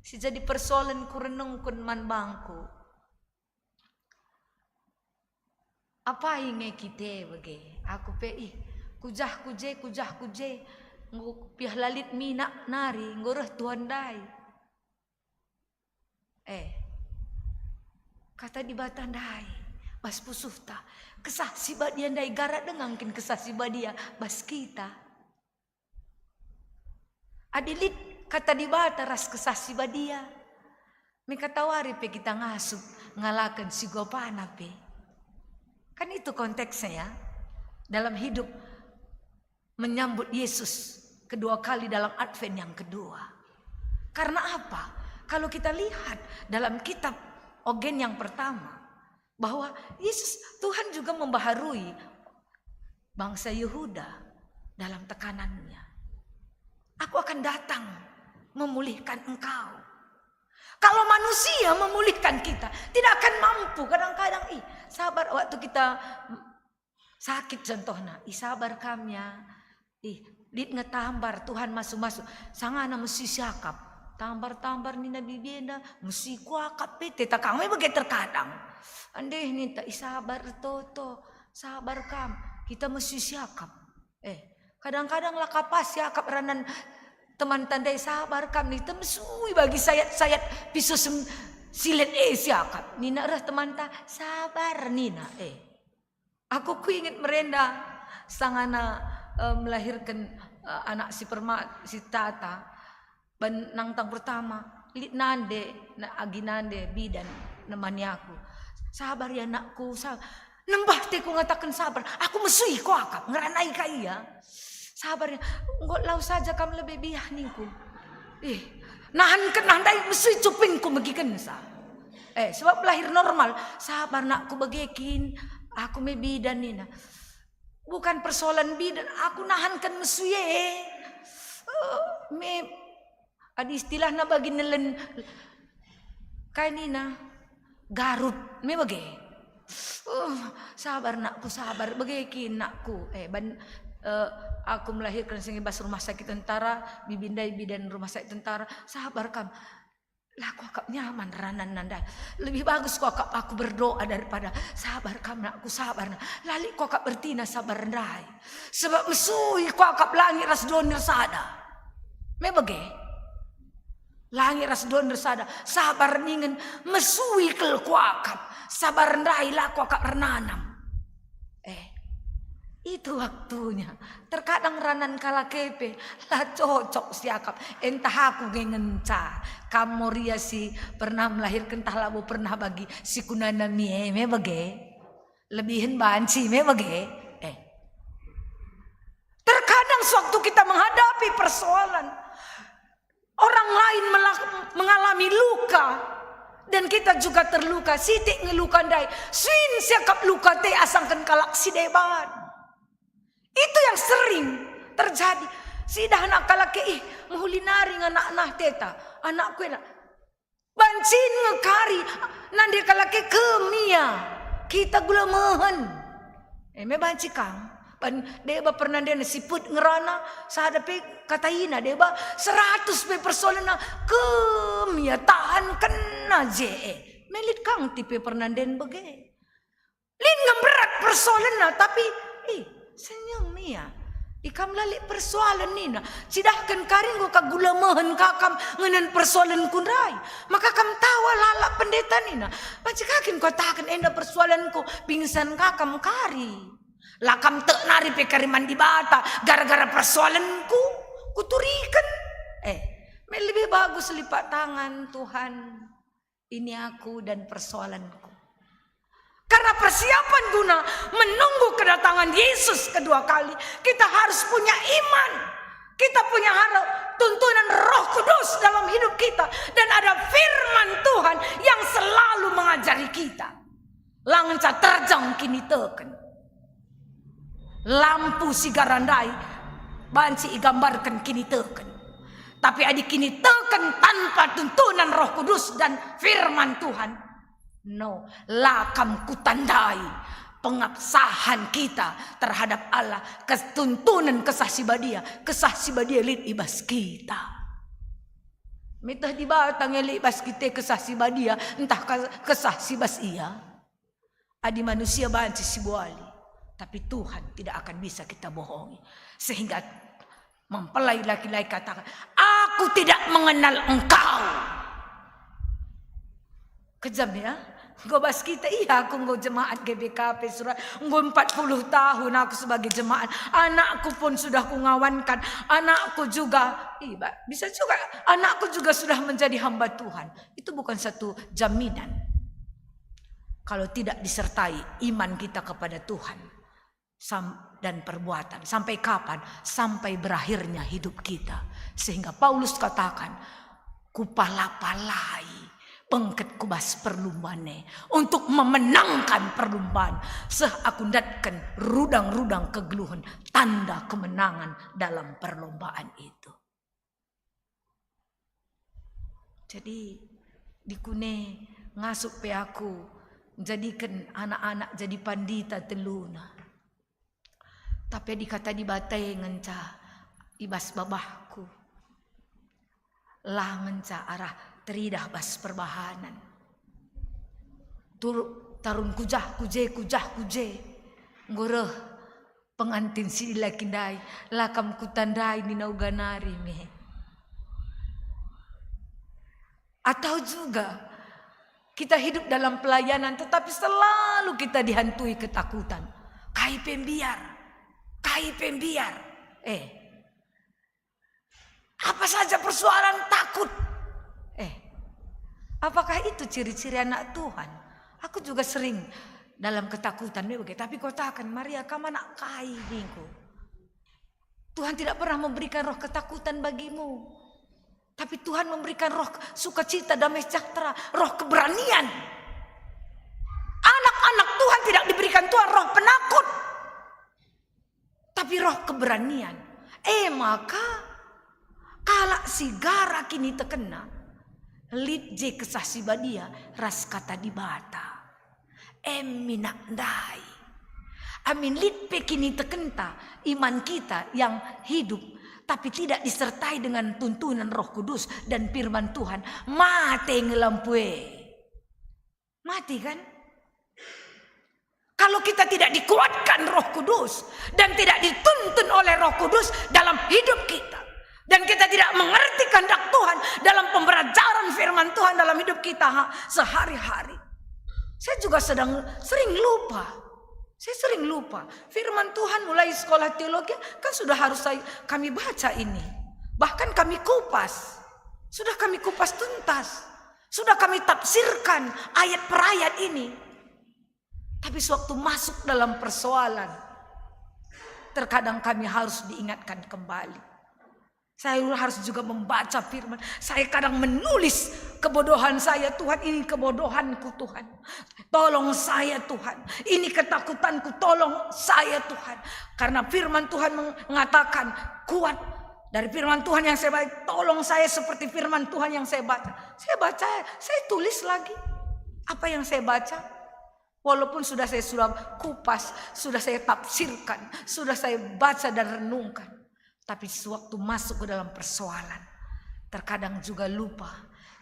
si jadi persoalen kurenungken man bangku. Apai nge kite bage? Aku pe, ih, kujah kuje, kujah kuje. Enggo kupiah la lit minak nari, enggo reh Tuhan ndai. Eh, kata Dibata ndai, bas pusuhta, Kesah Si Badia ndai gara denga kin Kesah Si Badia bas kita. Adi lit kata Dibata ras Kesah Si Badia, mekatawari pe kita ngasup ngalaken si gopana pe. Kan itu konteksnya, ya. Dalam hidup menyambut Yesus kedua kali dalam Advent yang kedua. Karena apa? Kalau kita lihat dalam kitab Ogen yang pertama, bahwa Yesus, Tuhan juga membaharui bangsa Yehuda dalam tekanannya. "Aku akan datang memulihkan engkau." Kalau manusia memulihkan kita, tidak akan mampu. Kadang-kadang, ih, sabar waktu kita sakit contohna, ih, sabar kam ya. Ih, lit nge tambar, Tuhan masu-masu. Sangana mesui siakap. Tambar-tambar nina bibina, mesui kuakap pe, teta kang me bage terkadang. Andeh ninta, ih, sabar toto, sabar kam. Kita mesui siakap. Eh, kadang-kadang la ka pas siakap ranan teman tandai, sabar kam, nita mesui bagi sayat-sayat piso sem-, silet e siakap. Nina reh temanta, sabar nina. Eh. Aku kuinget merenda sangana, eh, melahirken, eh, anak si perma-, si tata. Ban nangtang pertama, lit nande, na, agi nande bidan nemani aku. "Sabar ya, nakku, sa-," nembah te ku ngataken sabar. Aku mesui kuakap, ngeranai ka ia. "Sabar ya, enggo lau saja kam lebe biah," ningku. Ih, nahan kena ndai mesui cupingku megikensa. Eh, sebab lahir normal. "Sabar, nakku, bage kin, aku me bidan," nina. Bukan persoalan bidan, aku nahanken mesui e. Eh, me, adi istilahna bagi nelen, kai nina, garut, me bage. Eh, sabar, nakku, sabar, bage kin, nakku. Eh, ban, eh, aku melahirkan sing i bas rumah sakit tentara, bibi ndai bidan rumah sakit tentara, sabar kam. La kuakap nyaman ranan ndai. Lebih bagus kuakap aku berdoa daripada, "Sabar kam, nakku, sabar." Nah, la lit kuakap ertina sabar ndai. Sebab mesui kuakap langi ras doni ersada. Me bage? Langi ras doni ersada. Sabar ningen mesui kal kuakap. Sabar ndai la kuakap ernanam. Eh, itu waktunya. Terkadang ranan kalak e pe la cocok siakap. Entah aku nge ngenca. Kam Moria si pernah melahirkan, ntah labo pernah bagi si kunana mie me bage. Lebihen banci me bage. Eh. Terkadang sewaktu kita menghadapi persoalan, orang lain mela-, mengalami luka, dan kita juga terluka. Sitik nge luka ndai, suin siakap luka te asangken kalak si deban. Itu yang sering terjadi. Sidah anak kalak e, "Ih, mehuli nari nge anak nah teta, anakku ena." Bancin nge kari, nande kalak e kemia, kita gula mehen. E me banci kang, Ban deba pernanden siput ngerana, sada pe kataina deba, seratus pe persoalenna, kem ia tahankenna je e. Melit kang tipe pernanden bage. Lit nge berat persoalenna, tapi, ih, senyum ia. Ikam la lit persoalen nina, cidahken kari enggo ka gula mehen ka kam ngenen persoalenku ndai. Maka kam tawa lalap pendeta nina, banci ka kin kukataken enda persoalenku, pingsan ka kam kari. La kam tek nari pe kari man Dibata gara-gara persoalenku, kuturiken. Eh, me lebih bagus lipat tangan, Tuhan. Ini aku dan persoalanku. Karena persiapan guna menunggu kedatangan Yesus kedua kali, kita harus punya iman. Kita punya harap tuntunan Roh Kudus dalam hidup kita. Dan ada firman Tuhan yang selalu mengajari kita. La ngenca terjeng kiniteken. Lampu sigara ndai banci igambarken kiniteken. Tapi adi kiniteken tanpa tuntunan Roh Kudus dan firman Tuhan, no, la kam kutandai pengabsahan kita terhadap Allah, ketuntunan Kesah Si Badia, Kesah Si Badia lit i bas kita. Miteh Dibata nge lit i bas kita Kesah Si Badia, ntah ka-, kesah si bas Ia. Adi manusia banci sibuali, tapi Tuhan tidak akan bisa kita bohongi. Sehingga mempelai laki-laki katakan, "Aku tidak mengenal engkau." Kejam ya. Enggo bas kita, iya, aku enggo jemaat G B K P Surabaya, enggo empat puluh tahun aku sebagai jemaat. Anakku pun sudah kungawankan, anakku juga, iya, bisa juga, anakku juga sudah menjadi hamba Tuhan. Itu bukan satu jaminan kalau tidak disertai iman kita kepada Tuhan sam-, dan perbuatan. Sampai kapan? Sampai berakhirnya hidup kita. Sehingga Paulus katakan, "Kupala-palai bengket ku bas perlumban e, untuk memenangkan perlumban, seh aku ndatken rudang-rudang kegeluhen, tanda kemenangan dalam perlombaan itu." Jadi, dikune ngasup pe aku njadiken anak-anak jadi pandita teluna. Tapi adi kata Dibata e ngenca i bas babahku, la ngenca arah teridah bas perbahanen. Tur-, tarun kujah kuje, kujah kuje. Enggo reh pengantin si dilaki ndai, la kam kutandai nina uga nari me. Atau juga kita hidup dalam pelayanan, tetapi selalu kita dihantui ketakutan. Kai pe mbiar, kai pe mbiar. Eh, apa saja persoalan takut. Eh, apakah itu ciri-ciri anak Tuhan? Aku juga sering dalam ketakutan, me bage. Tapi kataken, "Maria, kam anak kai?" ningku. Tuhan tidak pernah memberikan roh ketakutan bagimu. Tapi Tuhan memberikan roh sukacita, damai sejahtera, roh keberanian. Anak-anak Tuhan tidak diberikan Tuhan roh penakut, tapi roh keberanian. E maka, kalak si gara kinitekenna, lit je Kesah Si Badia ras Kata Dibata. Em minak ndai. Amin lit pe kinitekenta, iman kita yang hidup, tapi tidak disertai dengan tuntunan Roh Kudus dan firman Tuhan, mate nge lampu e. Mati, kan? Kalau kita tidak dikuatkan Roh Kudus dan tidak dituntun oleh Roh Kudus dalam hidup kita, dan kita tidak mengerti kehendak Tuhan dalam pembelajaran firman Tuhan dalam hidup kita, ha, sehari-hari, saya juga sedang sering lupa. Saya sering lupa. Firman Tuhan mulai sekolah teologi kan sudah harus saya, kami baca ini. Bahkan kami kupas. Sudah kami kupas tuntas. Sudah kami tafsirkan ayat per ayat ini. Tapi sewaktu masuk dalam persoalan, terkadang kami harus diingatkan kembali. Saya harus juga membaca firman. Saya kadang menulis kebodohan saya, "Tuhan, ini kebodohanku, Tuhan. Tolong saya, Tuhan. Ini ketakutanku, tolong saya, Tuhan." Karena firman Tuhan mengatakan, kuat. Dari firman Tuhan yang saya baca, "Tolong saya seperti firman Tuhan yang saya baca." Saya baca, saya tulis lagi apa yang saya baca. Walaupun sudah saya, sudah kupas, sudah saya tafsirkan, sudah saya baca dan renungkan, tapi sewaktu masuk ke dalam persoalan, terkadang juga lupa,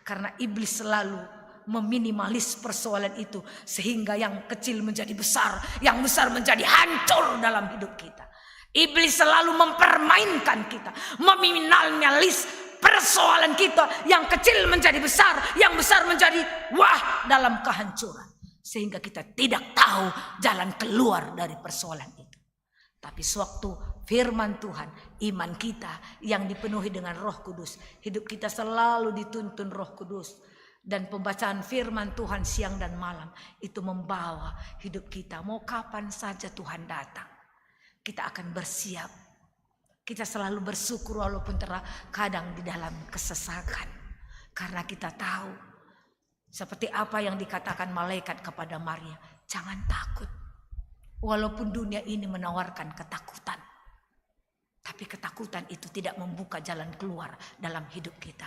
karena iblis selalu meminimalis persoalan itu, sehingga yang kecil menjadi besar, yang besar menjadi hancur dalam hidup kita. Iblis selalu mempermainkan kita, meminimalisir persoalan kita, yang kecil menjadi besar, yang besar menjadi wah dalam kehancuran, sehingga kita tidak tahu jalan keluar dari persoalan itu. Tapi sewaktu firman Tuhan, iman kita yang dipenuhi dengan Roh Kudus, hidup kita selalu dituntun Roh Kudus, dan pembacaan firman Tuhan siang dan malam itu membawa hidup kita, mau kapan saja Tuhan datang, kita akan bersiap. Kita selalu bersyukur walaupun terkadang di dalam kesesakan, karena kita tahu seperti apa yang dikatakan malaikat kepada Maria, "Jangan takut. Walaupun dunia ini menawarkan ketakutan, tapi ketakutan itu tidak membuka jalan keluar dalam hidup kita."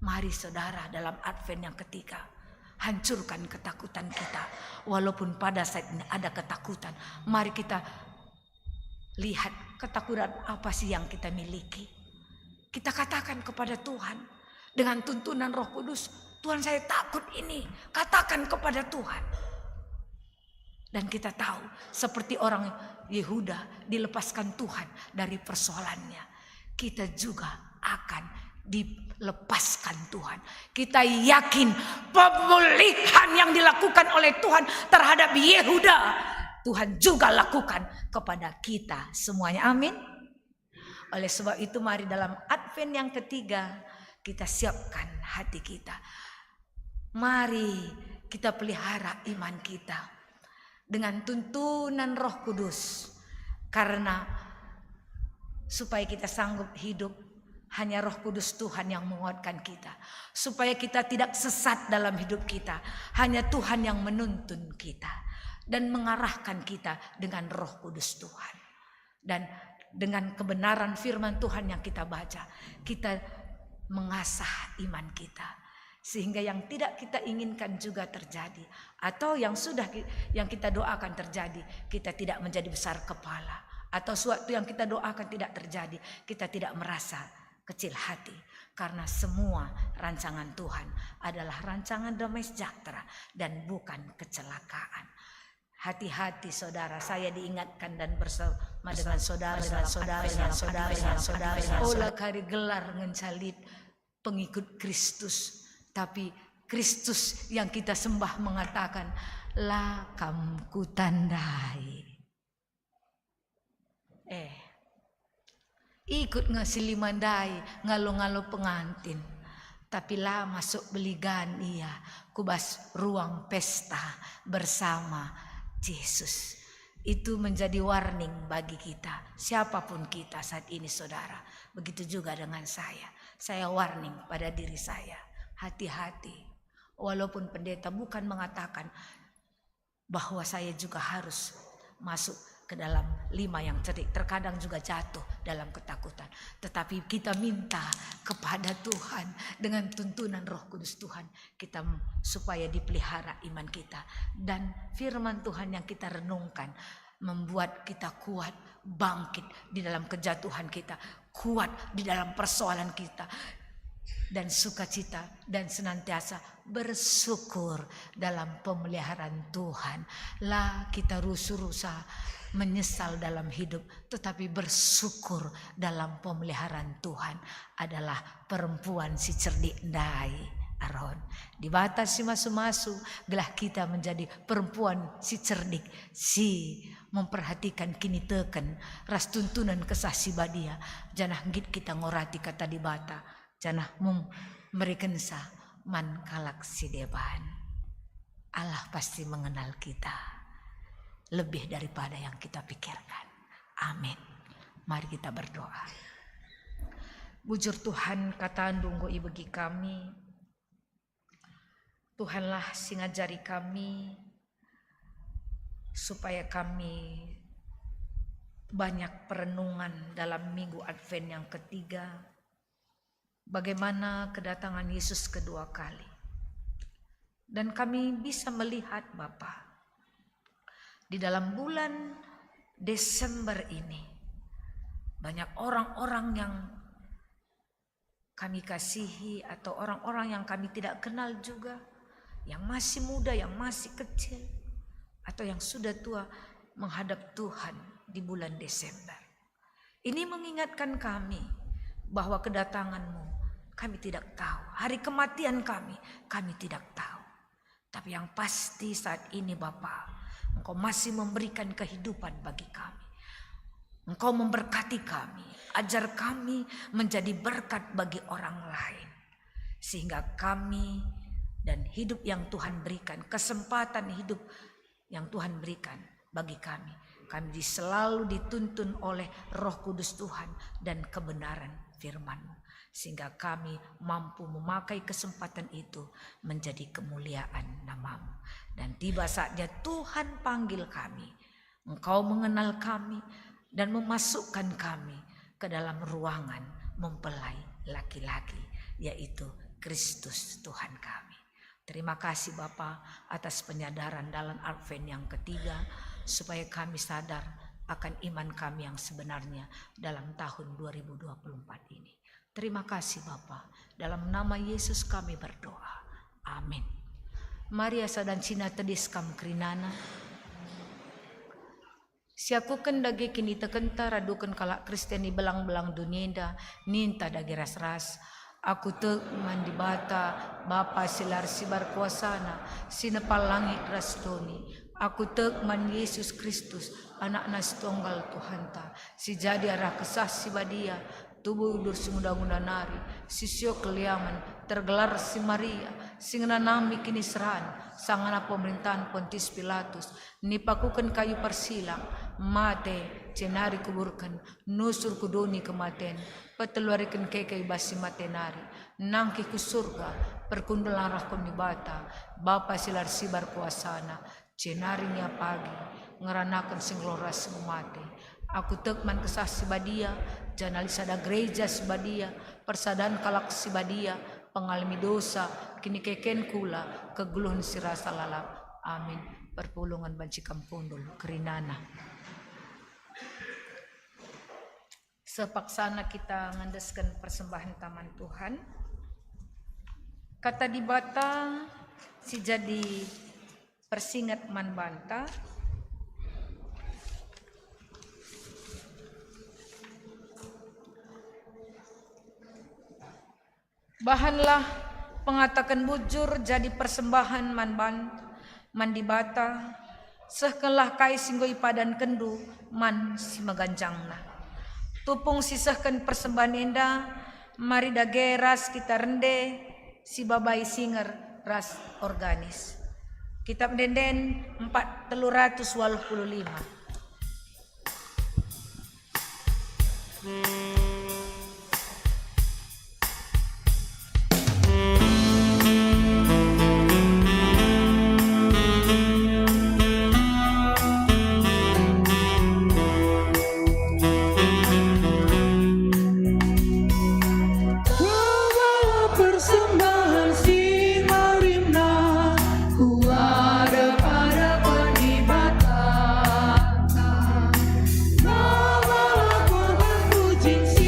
Mari, saudara, dalam Advent yang ketiga, hancurkan ketakutan kita. Walaupun pada saat ini ada ketakutan, mari kita lihat ketakutan apa sih yang kita miliki. Kita katakan kepada Tuhan dengan tuntunan Roh Kudus, "Tuhan, saya takut ini." Katakan kepada Tuhan. Dan kita tahu, seperti orang Yehuda dilepaskan Tuhan dari persoalannya, kita juga akan dilepaskan Tuhan. Kita yakin pemulihan yang dilakukan oleh Tuhan terhadap Yehuda, Tuhan juga lakukan kepada kita semuanya. Amin. Oleh sebab itu, mari dalam Advent yang ketiga, kita siapkan hati kita. Mari kita pelihara iman kita dengan tuntunan Roh Kudus, karena supaya kita sanggup hidup, hanya Roh Kudus Tuhan yang menguatkan kita, supaya kita tidak sesat dalam hidup kita, hanya Tuhan yang menuntun kita dan mengarahkan kita dengan Roh Kudus Tuhan. Dan dengan kebenaran firman Tuhan yang kita baca, kita mengasah iman kita, sehingga yang tidak kita inginkan juga terjadi, atau yang sudah ki-, yang kita doakan terjadi, kita tidak menjadi besar kepala, atau suatu yang kita doakan tidak terjadi, kita tidak merasa kecil hati, karena semua rancangan Tuhan adalah rancangan damai sejahtera dan bukan kecelakaan. Hati-hati, saudara, saya diingatkan dan bersama dengan saudara, dengan saudara, dengan saudara, dengan saudara, dengan saudara. Ola kari gelar ngenca lit pengikut Kristus, tapi Kristus yang kita sembah mengatakan, "La kam kutandai." Eh, ikut nge si lima ndai ngalo-ngalo pengantin, tapi la masuk beligan ia ku bas ruang pesta bersama Jesus. Itu menjadi warning bagi kita, siapapun kita saat ini, saudara. Begitu juga dengan saya. Saya warning pada diri saya. Hati-hati. Walaupun pendeta bukan mengatakan bahwa saya juga harus masuk ke dalam lima yang cerdik, terkadang juga jatuh dalam ketakutan. Tetapi kita minta kepada Tuhan dengan tuntunan Roh Kudus Tuhan, kita m-, supaya dipelihara iman kita. Dan firman Tuhan yang kita renungkan membuat kita kuat, bangkit di dalam kejatuhan kita, kuat di dalam persoalan kita, dan sukacita, dan senantiasa bersyukur dalam pemeliharaan Tuhan. La kita rusu-rusa menyesal dalam hidup, tetapi bersyukur dalam pemeliharaan Tuhan adalah perempuan si cerdik ndai, Aron. Dibata si masu-masu, gelah kita menjadi perempuan si cerdik, si memperhatikan kiniteken ras tuntunan Kesah Si Badia, janah nggit kita ngorati Kata Dibata, janah mum-, merekensa man kalak si deban. Allah pasti mengenal kita lebih daripada yang kita pikirkan. Amin. Mari kita berdoa. Bujur Tuhan, KataNdu enggo ibegi kami. Tuhanlah si ngajari kami, supaya kami banyak perenungan dalam minggu Advent yang ketiga, bagaimana kedatangan Yesus kedua kali. Dan kami bisa melihat, Bapa, di dalam bulan Desember ini, banyak orang-orang yang kami kasihi atau orang-orang yang kami tidak kenal juga, yang masih muda, yang masih kecil, atau yang sudah tua, menghadap Tuhan di bulan Desember. Ini mengingatkan kami bahwa kedatangan-Mu kami tidak tahu, hari kematian kami, kami tidak tahu. Tapi yang pasti, saat ini, Bapa, Engkau masih memberikan kehidupan bagi kami. Engkau memberkati kami, ajar kami menjadi berkat bagi orang lain, sehingga kami dan hidup yang Tuhan berikan, kesempatan hidup yang Tuhan berikan bagi kami, kami di-, selalu dituntun oleh Roh Kudus Tuhan dan kebenaran firman-Mu, sehingga kami mampu memakai kesempatan itu menjadi kemuliaan nama-Mu. Dan tiba saatnya Tuhan panggil kami, Engkau mengenal kami dan memasukkan kami ke dalam ruangan mempelai laki-laki, yaitu Kristus Tuhan kami. Terima kasih, Bapa, atas penyadaran dalam Advent yang ketiga, supaya kami sadar akan iman kami yang sebenarnya dalam tahun dua ribu dua puluh empat ini. Terima kasih, Bapa. Dalam nama Yesus kami berdoa. Amin. Maria sada ncina tedis kam kerinana. Siakuken dage kinitekenta raduken kalak Kristen i belang-belang doni enda, ninta dage ras-ras. Aku tek man Dibata, Bapa si la ersibar kuasana, si nepa langit ras doni. Aku tek man Yesus Kristus, AnakNa si Tunggal Tuhanta, si jadi arah Kesah Si Badia, tubuh idur si nguda-nguda nari, si sio keliamen, tergelar si Maria, si ngenanami kiniseran, sangana pemerintahan Pontius Pilatus, nipakuken kayu persilang, mate, jenari kuburken, nusur ku doni kematen, peteluariken keke i bas si mate nari, nangkih ku Surga, perkundul arah ku Dibata, Bapa si la ersibar kuasana, jenari ngia pagi, ngeranaken si nggeluh ras si enggo mate. Aku tek man Kesah Si Badia, janah lit sada gereja si badia, persadan kalak si badia, pengalemi dosa, kinikeken kula, kegeluhen si rasa lalap. Amin. Perpulungen banci kam kundul, kerinana. Sepaksana kita ngendesken persembahen taman Tuhan. Kata Dibata si jadi persinget man banta. Bahanlah pengataken bujur jadi persembahen man ban-, man Dibata, sehkenlah kai si enggo ipadankenndu man si meganjangna. Tupung sisehken persembahen enda, mari dage ras kita rende sibabai singer ras organis. Kitab Ende-enden empat, telu ratus waluh puluh lima. Bawalah persembahan si merimna ku hadapan-hadapan Dibata. Bawalah korban pujian si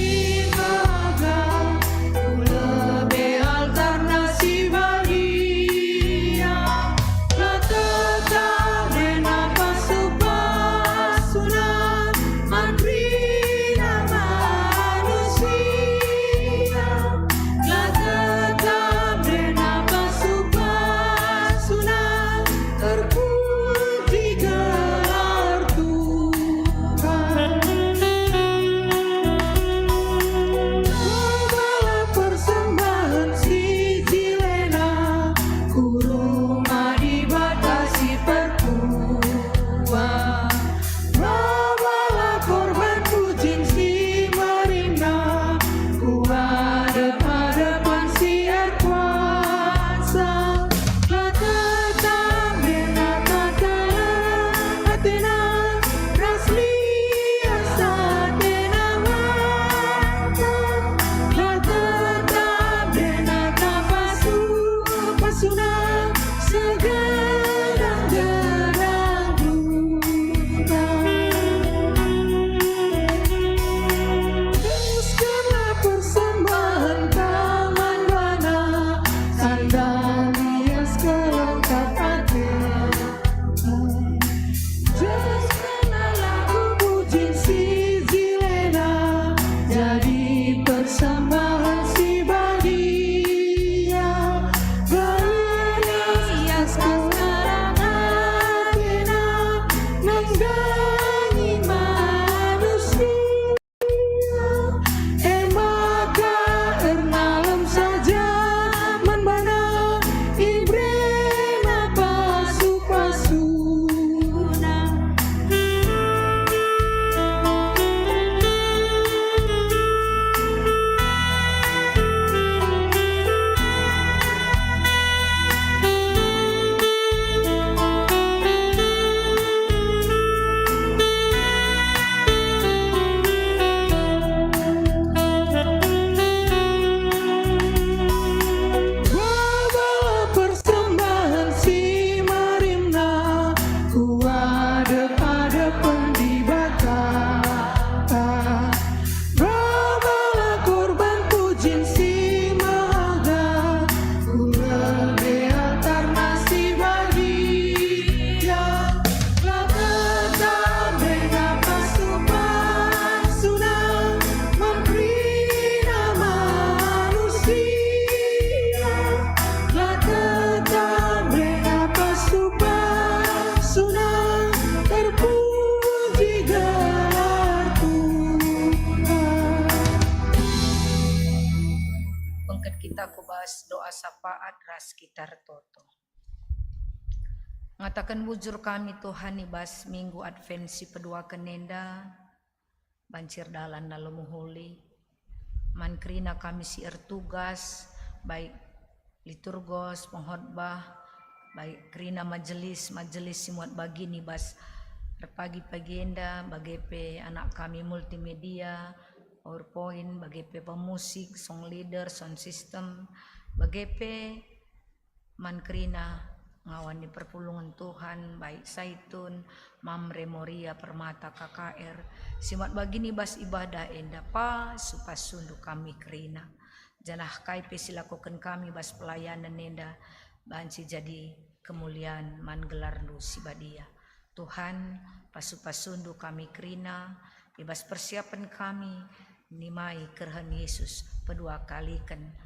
ras kita ertoto. Ngataken bujur kami, Tuhan, i bas Minggu Advent si peduaken enda, banci erdalan alu mehuli. Man kerina kami si ertugas, baik liturgos, pengkhotbah, baik kerina majelis, majelis si muat bagin i bas erpagi-pagi enda, bage pe anak kami multimedia, PowerPoint, bage pe pemusik, song leader, sound system, bage pe man kerina ngawan ni perpulungen Tuhan, baik Saitun, Mamre, Moria, Permata, K K R, si muat bagin i bas ibadah enda, pasu-pasundu kami kerina. Janah kai pe si lakoken kami bas pelayanen enda, banci jadi kemulian man gelarNdu si badia. Tuhan, pasu-pasundu kami kerina, i bas persiapen kami nimai kerehen Yesus pedua kaliken.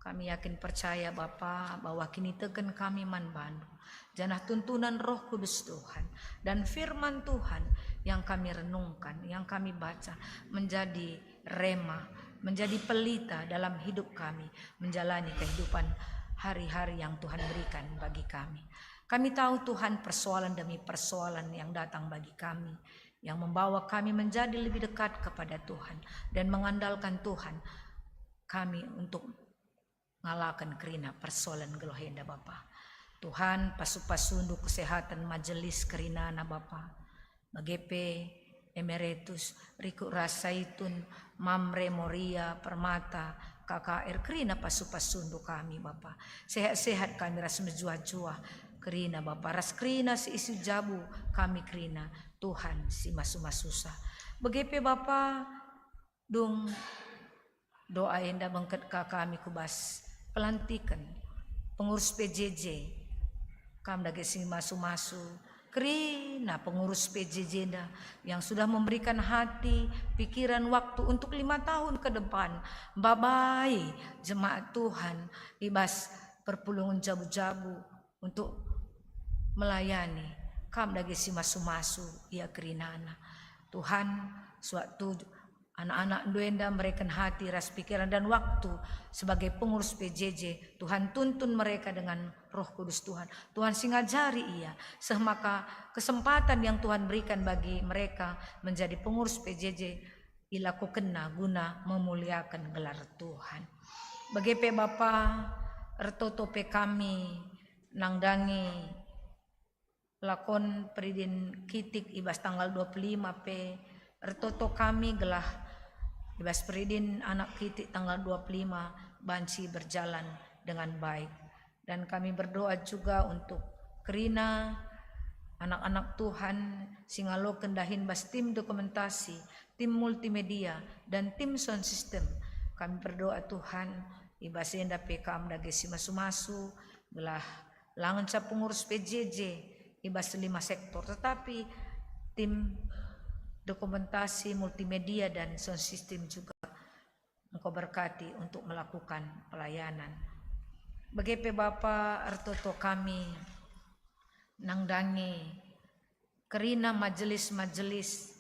Kami yakin percaya, Bapa, bahwa kiniteken kami man baNdu, janah tuntunan Roh Kudus Tuhan dan firman Tuhan yang kami renungkan, yang kami baca, menjadi rema, menjadi pelita dalam hidup kami, menjalani kehidupan hari-hari yang Tuhan berikan bagi kami. Kami tahu, Tuhan, persoalan demi persoalan yang datang bagi kami, yang membawa kami menjadi lebih dekat kepada Tuhan dan mengandalkan Tuhan kami untuk ngalaken kerina persoalan geluh enda, Bapa. Tuhan, pasu-pasundu kesehatan majelis kerinana, Bapa. Bage pe Emeritus, Rikut ras Saitun, Mamre, Moria, Permata, K K R, kerina pasu-pasundu kami, Bapa. Sehat-sehat kami ras mejuah-juah kerina, Bapa, ras kerina si isi jabu kami kerina, Tuhan si masu-masusa. Bage pe, Bapa, dung doa enda bengket ka kami ku bas pelantiken pengurus P J J. Kam dage si masu-masu kerina pengurus P J J enda yang sudah memberikan hati, pikiran, waktu untuk lima tahun ke depan, mbabai jemaat Tuhan i bas perpulungen jabu-jabu untuk melayani. Kam dage si masu-masu ia kerinana. Tuhan, sewaktu anak-anakNdu enda mereken hati ras pikiran dan waktu sebagai pengurus P J J, Tuhan tuntun mereka dengan Roh Kudus Tuhan. Tuhan si ngajari ia, seh maka kesempatan yang Tuhan berikan bagi mereka menjadi pengurus P J J ilakokenna guna memuliaken gelar Tuhan. Bage pe Bapa, ertoto pe kami nandangi lakon peridin kitik i bas tanggal dua puluh lima pe, ertoto kami gelah i bas peridin anak kitik tanggal dua puluh lima banci berjalan dengan baik. Dan kami berdoa juga untuk kerina anak-anak Tuhan si ngaloken dahin bas tim dokumentasi, tim multimedia, dan tim sound system. Kami berdoa, Tuhan, i bas enda pe Kam dage si masu-masu, gelah la ngenca pengurus P J J i bas lima sektor, tetapi tim dokumentasi, multimedia, dan sound system juga Engkau berkati untuk melakukan pelayanan. Bage pe Bapa, ertoto kami nandangi kerina majelis-majelis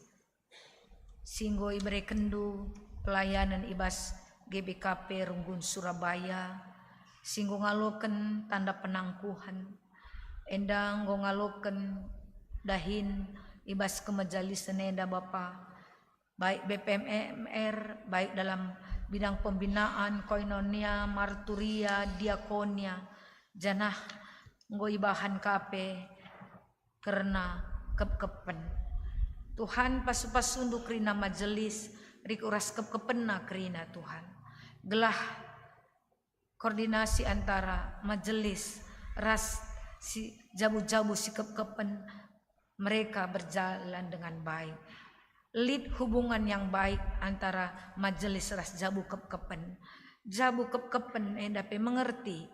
si enggo iberekenNdu pelayanen i bas G B K P Runggun Surabaya, si enggo ngaloken tanda penangkuhen, enda enggo ngaloken dahin i bas kemejalisen enda, Bapa, baik B P M M R, baik dalam bidang pembinaan, koinonia, marturia, diakonia, janah enggo ibahan ka pe kerna kepkepen. Tuhan, pasu-pasuNdu kerina majelis, rikut ras kepkepenna kerina, Tuhan. Gelah koordinasi antara majelis ras si jabu-jabu si kepkepen mereka berjalan dengan baik. Lit hubungan yang baik antara majelis ras jabu kepkepen. Jabu kepkepen enda pe mengerti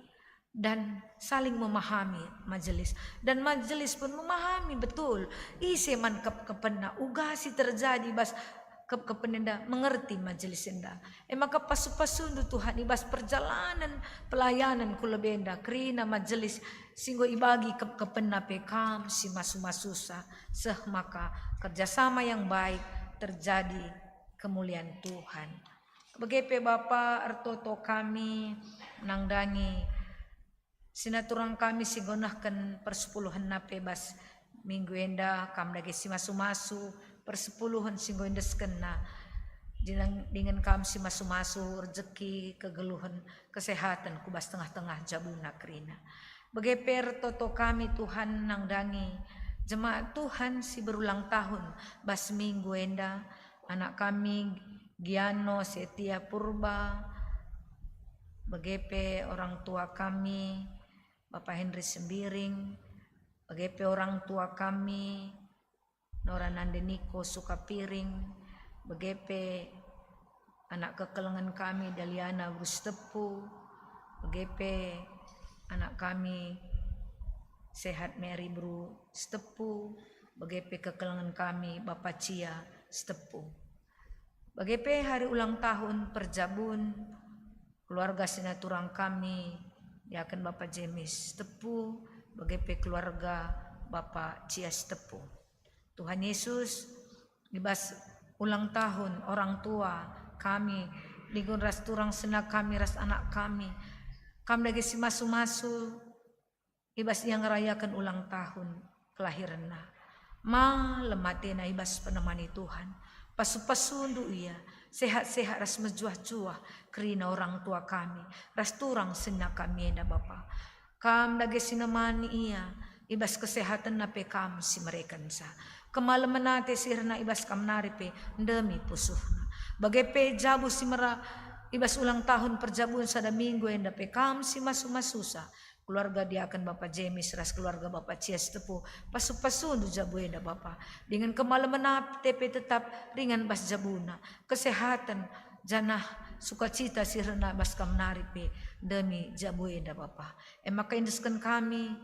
dan saling memahami majelis. Dan majelis pun memahami betul ise man kepkepenna, uga si terjadi bas kepkepen enda mengerti majelis enda. E maka pasu-pasuNdu Tuhan i bas perjalanen pelayanen ku lebe enda, kerina majelis si enggo ibagi kepkepenna pe Kam si masu-masusa, seh maka kerjasama yang baik terjadi kemulian Tuhan. Bage pe Bapa, ertoto kami nandangi Sinaturang kami si nggonehken persepuluhenna pe bas minggu enda, kam dage si masu-masu persepuluhen si enggo iendeskenna. Dingen, dingen kam si masu-masu rejeki, kegeluhen, kesehaten ku bas tengah-tengah jabuna kerina. Bage pe ertoto kami, Tuhan, nandangi jemaat Tuhan si berulang tahun bas minggu enda, anak kami Giano Setia Purba, bage pe orang tua kami, Bapa Henry Sembiring, bage pe orang tua kami, Nora Nande Niko Sukapiring, bage pe anak kekelengen kami Daliana Beru Sitepu, bage pe anak kami Sehat Mary Beru Sitepu, bage pe kekelengen kami Bapa Cia Sitepu. Bage pe hari ulang tahun perjabun keluarga sinaturang kami, diaken Bapa Jemis Tepu, bage pe keluarga Bapa Cias Tepu. Tuhan Yesus, i bas ulang tahun orang tua kami, dingen ras turang sena kami ras anak kami, kam dage si masu-masu, i bas ia ngerayaken ulang tahun kelahirenna. Malem atena i bas penemani Tuhan. Pasu-pasundu ia, sehat-sehat ras mejuah-juah kerina orang tua kami, ras turang sena kami enda, Bapa. Kam dage si nemani ia, i bas kesehatenna pe kam si merekenca. Kemalemen ate si rehna i bas kam nari pe ndemi pusuhna. Bage pe jabu si mera i bas ulang tahun perjabun sada minggu enda pe kam si masu-masusa. Keluarga diaken Bapa Jemis ras keluarga Bapa Cias Tepu, pasu-pasundu jabu enda, Bapa. Dingen kemalemen ate pe tetap ringan bas jabuna. Kesehaten janah sukacita si rehna bas kam nari pe ndemi jabu enda, Bapa. E maka iendesken kami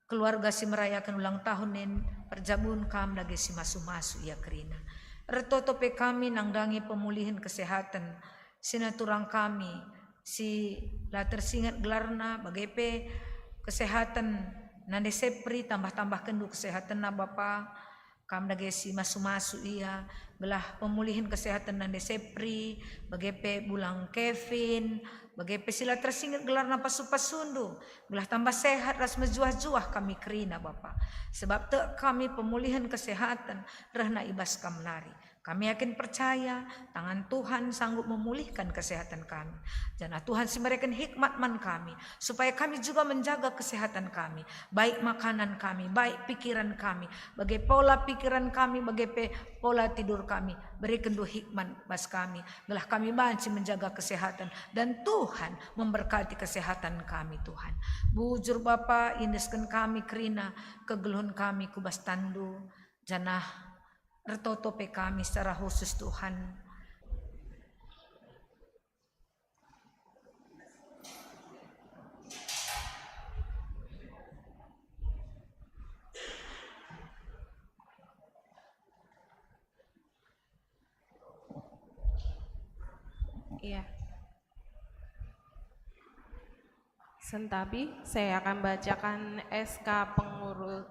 keluarga si merayaken ulang tahun nen perjabun kam dage si masu-masu ia kerina. Ertoto pe kami nandangi pemulihen kesehaten sinaturang kami si la tersinget gelarna, bage pe kesehaten Nande Sepri, tambah-tambahkenndu kesehatenna, Bapa. Kam dage si masu-masu ia, gelah pemulihen kesehaten Nande Sepri, bage pe Bulang Kevin, bage pe si la tersinget gelarna, pasu-pasundu, gelah tambah sehat ras mejuah-juah kami kerina, Bapa. Sebab tek kami pemulihen kesehaten rehna i bas kam nari. Kami yakin percaya, tangan Tuhan sanggup memulihkan kesehatan kami. Janah Tuhan si mereken hikmat man kami, supaya kami juga menjaga kesehatan kami, baik makanan kami, baik pikiran kami, bage pola pikiran kami, bage pe pola tidur kami. Berekendu hikmat bas kami, gelah kami banci menjaga kesehatan, dan Tuhan memberkati kesehatan kami, Tuhan. Bujur, Bapa, iendesken kami kerina kegeluhen kami ku bas tanNdu, janah ertoto pe kami secara khusus, Tuhan. Iya. Sentabi, saya akan bacakan S K pengurus,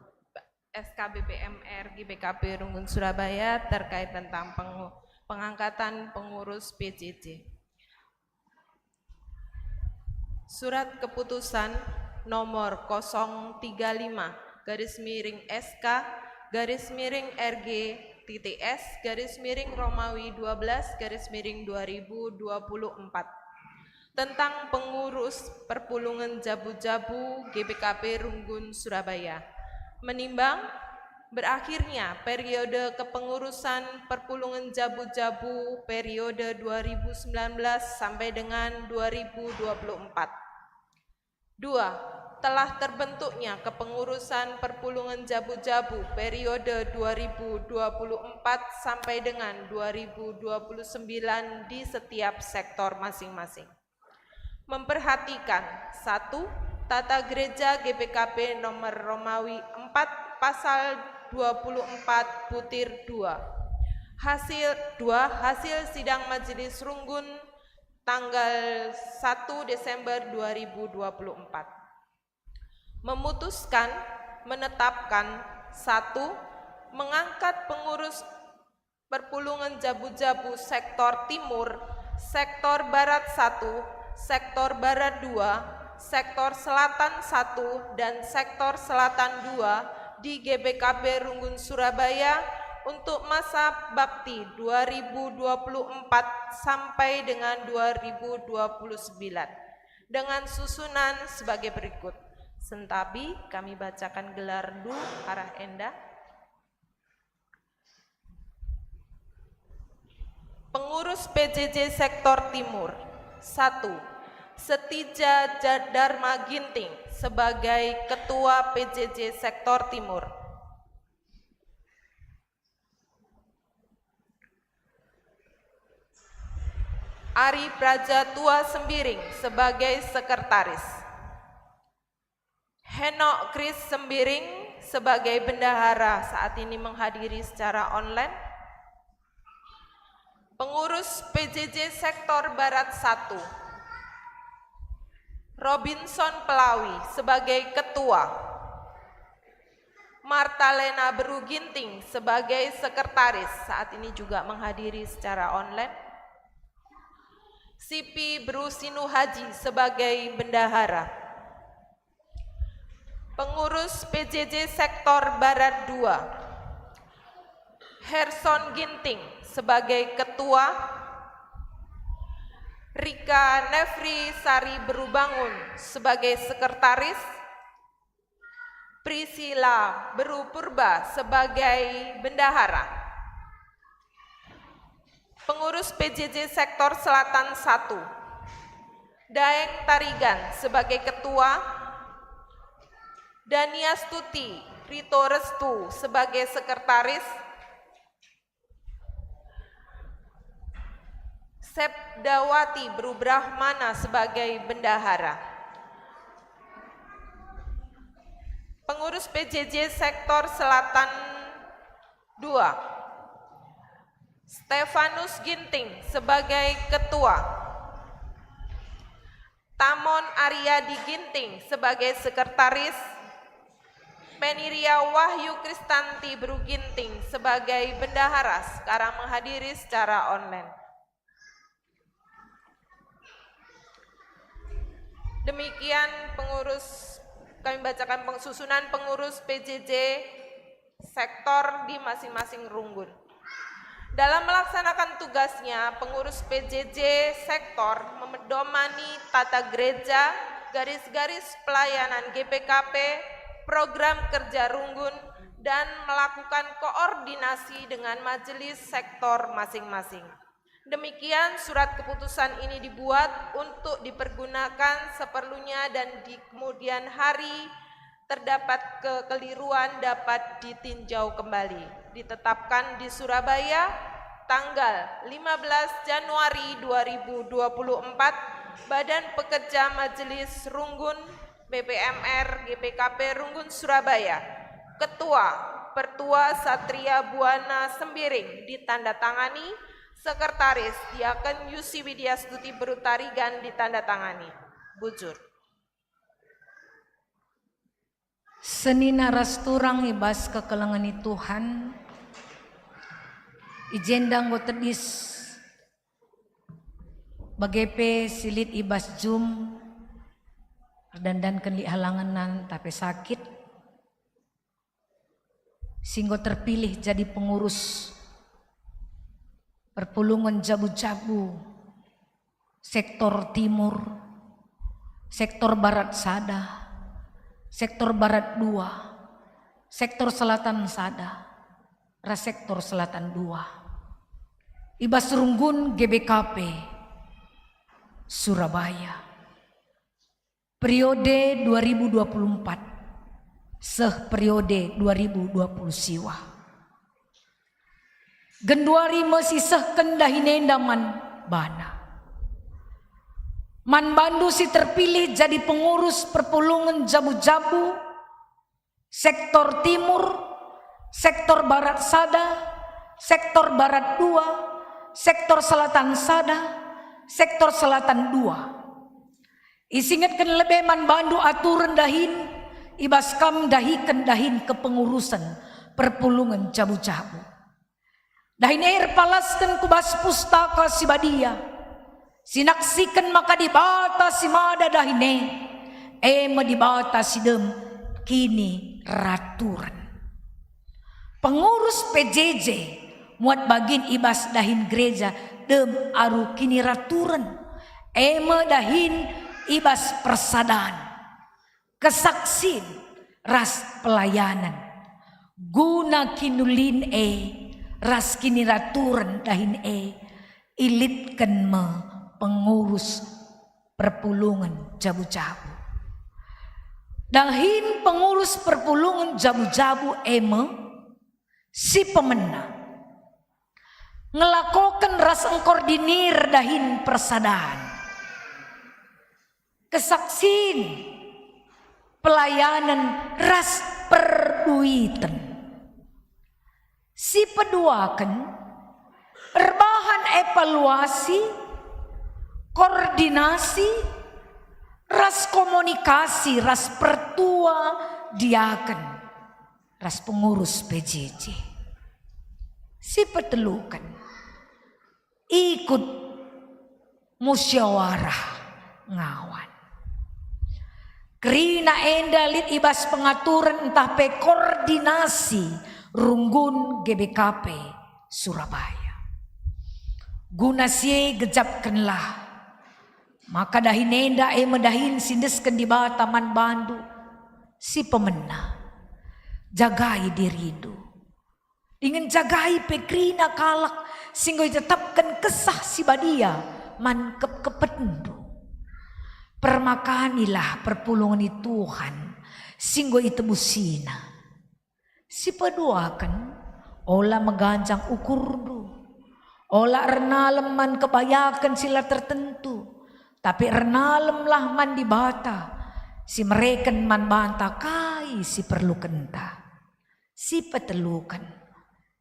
S K B P M R G B K P Runggun Surabaya terkait tentang pengu-, pengangkatan pengurus P C C. Surat Keputusan nomor kosong tiga lima garis miring S K garis miring R G titik S garis miring Romawi dua belas garis miring dua ribu dua puluh empat tentang pengurus Perpulungen Jabu-Jabu G B K P Runggun Surabaya. Menimbang, berakhirnya periode kepengurusan Perpulungen Jabu-Jabu periode dua ribu sembilan belas sampai dengan dua ribu dua puluh empat. Dua, telah terbentuknya kepengurusan Perpulungen Jabu-Jabu periode dua ribu dua puluh empat sampai dengan dua ribu dua puluh sembilan di setiap sektor masing-masing. Memperhatikan, satu, Tata Gereja G B K P nomor Romawi empat pasal dua puluh empat butir dua. Hasil, dua, hasil sidang Majelis Runggun tanggal satu Desember dua ribu dua puluh empat. Memutuskan, menetapkan, satu, mengangkat pengurus Perpulungen Jabu-Jabu Sektor Timur, Sektor Barat satu, Sektor Barat dua, Sektor Selatan satu dan Sektor Selatan dua di G B K P Runggun Surabaya untuk masa bakti dua ribu dua puluh empat sampai dengan dua ribu dua puluh sembilan, dengan susunan sebagai berikut. Sentabi kami bacakan gelar du arah enda. Pengurus P J J Sektor Timur, satu. Setija Ja-, Dharma Ginting sebagai Ketua P J J Sektor Timur. Ari Praja Tua Sembiring sebagai Sekretaris. Henok Kris Sembiring sebagai bendahara saat ini menghadiri secara online. Pengurus P J J Sektor Barat satu, Robinson Pelawi sebagai ketua. Martalena Beru Ginting sebagai sekretaris, saat ini juga menghadiri secara online. Sipi Beru Sinu Haji sebagai bendahara. Pengurus P J J Sektor Barat dua, Herson Ginting sebagai ketua, Rika Nefri Sari Berubangun sebagai sekretaris, Priscilla Beru Purba sebagai bendahara. Pengurus P J J Sektor Selatan satu, Daeng Tarigan sebagai ketua, Dania Stuti Rito Restu sebagai sekretaris, Sepdawati Beru Brahmana sebagai bendahara. Pengurus P J J Sektor Selatan dua, Stefanus Ginting sebagai ketua, Tamon Ariadi Ginting sebagai sekretaris, Peniria Wahyu Kristanti Beru Ginting sebagai bendahara, sekarang menghadiri secara online. Demikian pengurus, kami bacakan peng-, susunan pengurus P J J sektor di masing-masing runggun. Dalam melaksanakan tugasnya, pengurus P J J sektor memedomani tata gereja, garis-garis pelayanan G P K P, program kerja runggun, dan melakukan koordinasi dengan majelis sektor masing-masing. Demikian, surat keputusan ini dibuat untuk dipergunakan seperlunya dan di kemudian hari terdapat kekeliruan dapat ditinjau kembali. Ditetapkan di Surabaya tanggal lima belas Januari dua ribu dua puluh empat, Badan Pekerja Majelis Runggun B P M R G P K P Runggun Surabaya. Ketua, Pertua Satria Buana Sembiring ditandatangani, Sekretaris, Diaken Yusi Widya Stuti Beru Tarigan ditandatangani. Bujur. Senina ras turang i bas kekelengen Tuhan, i jenda enggo tedis bage pe si lit i bas jum, erdandanken lit halangenna ntah pe sakit, si enggo terpilih jadi pengurus perpulungen jabu-jabu sektor timur, sektor barat sada, sektor barat dua, sektor selatan sada, ras sektor selatan dua. I bas runggun G B K P Surabaya. Periode dua ribu dua puluh empat seh periode dua ribu dua puluh siwah. Genduari me sisehken dahin enda man bana. Man bandu si terpilih jadi pengurus perpulungen jabu-jabu, sektor timur, sektor barat sada, sektor barat dua, sektor selatan sada, sektor selatan dua. Isingetken lebe man bandu aturen dahin, i bas kam ndahiken dahin kepengurusen perpulungen jabu-jabu. Dahin e erpalasken ku bas Pustaka Si Badia, sinaksiken maka Dibata si mada dahin e, E me Dibata si dem kiniraturen. Pengurus P J J muat bagin i bas dahin gereja dem aru kiniraturen, e me dahin i bas persadan, kesaksin, ras pelayanen. Guna kinulin e ras kiniraturen dahin e, ilitken me pengurus perpulungen jabu-jabu. Dahin pengurus perpulungen jabu-jabu e me si pemena, ngelakoken ras engkoordinir dahin persadan, kesaksin, pelayanen, ras perduiten. Si peduaken, erbahan evaluasi, koordinasi, ras komunikasi ras pertua diaken ras pengurus P J J. Si peteluken, ikut musyawarah ngawan. Kerina enda lit i bas pengaturen ntah pe koordinasi runggun G B K P Surabaya. Guna si e gejapkenlah maka dahin enda e me dahin si endesken Dibata man bandu si pemena. Jagai dirindu. Dingen jagai pe kerina kalak si enggo itetapken Kesah Si Badia man kepkepetndu. Permakanilah perpulungen i Tuhan si enggo itebusina. Si peduaken, ola meganjang ukurndu. Ola ernalem man kebayaken si la tertentu, tapi ernalemlah man Dibata, si mereken man banta kai si perlukenta. Si peteluken,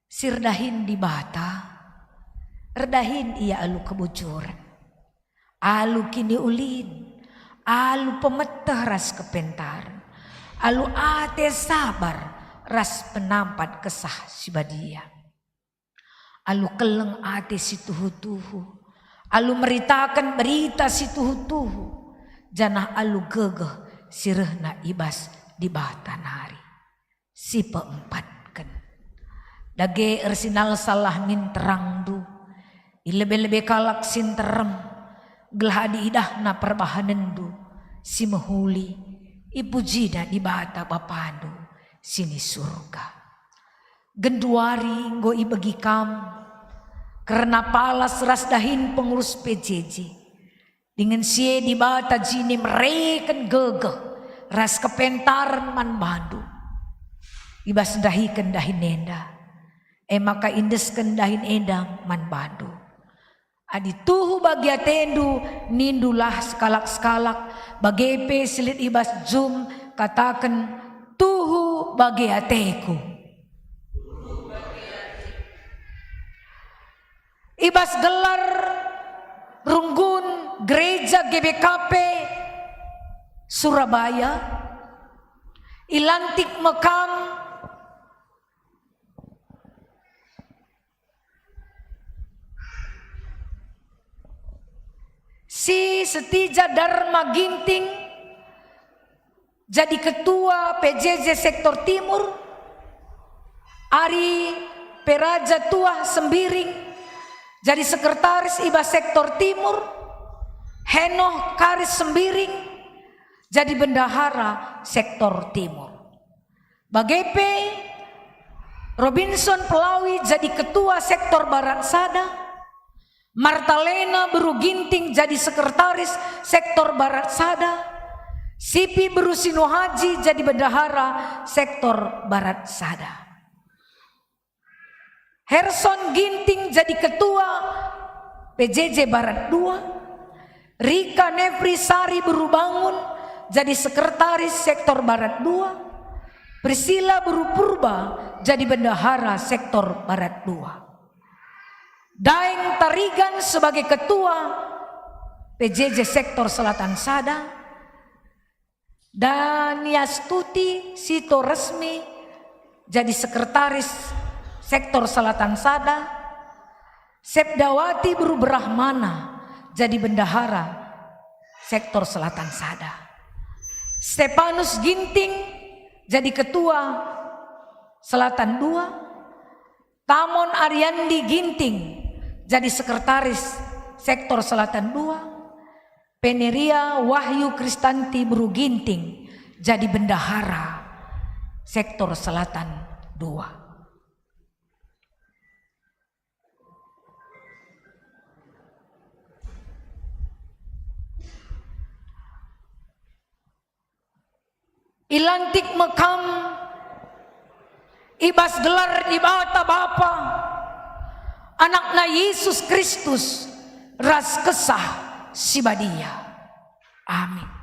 si erdahin Dibata, erdahin ia alu kebujuren, alu kiniulin, alu pemeteh ras kepentaren, alu ate sabar ras penampat Kesah Si Badia, alu keleng ate si tuhu-tuhu, alu meritaken berita si tuhu-tuhu, janah alu gegeh si rehna i bas Dibata nari. Si peempatken, dage ersinalsallah min terangndu i lebe-lebe kalak si nterem, gelah adi idahna perbahanenndu si mehuli, ipujina Dibata Bapandu si ni Surga. Genduari enggo ibegi kam kerna palas ras dahin pengurus P J J. Dingen si e Dibata jine mereken gegeh ras kepentaren man bandu. I bas ndahiken dahin enda, e maka iendesken dahin enda man bandu. Adi tuhu bagi atendu, nindulah sekalak-sekalak, bage pe si lit i bas jum, kataken, "Tuhu bage ateku." I bas gelar runggun Gereja G B K P Surabaya, ilantik me kam si Setija Darma Ginting jadi Ketua P J J Sektor Timur, Ari Peraja Tuah Sembiring jadi Sekretaris i bas Sektor Timur, Henoh Karis Sembiring jadi Bendahara Sektor Timur. Bage pe, Robinson Pelawi jadi Ketua Sektor Barat Sada, Martalena Beru Ginting jadi Sekretaris Sektor Barat Sada, Sipi Beru Sinuhaji jadi Bendahara Sektor Barat Sada. Herson Ginting jadi Ketua P J J Barat Dua, Rika Nefri Sari Beru Bangun jadi Sekretaris Sektor Barat Dua, Priscilla Beru Purba jadi Bendahara Sektor Barat Dua. Daeng Tarigan sebagai Ketua P J J Sektor Selatan Sada, Daniastuti Sito Resmi jadi Sekretaris Sektor Selatan Sada, Sepdawati Beru Brahmana jadi Bendahara Sektor Selatan Sada. Stepanus Ginting jadi ketua Selatan dua, Tamon Ariandi Ginting jadi sekretaris sektor Selatan dua, Peneria Wahyu Kristanti Beru Ginting jadi bendahara sektor Selatan dua. Ilantik me kam i bas gelar Dibata Bapa, AnakNa Yesus Kristus, ras Kesah Si Badia. Amin.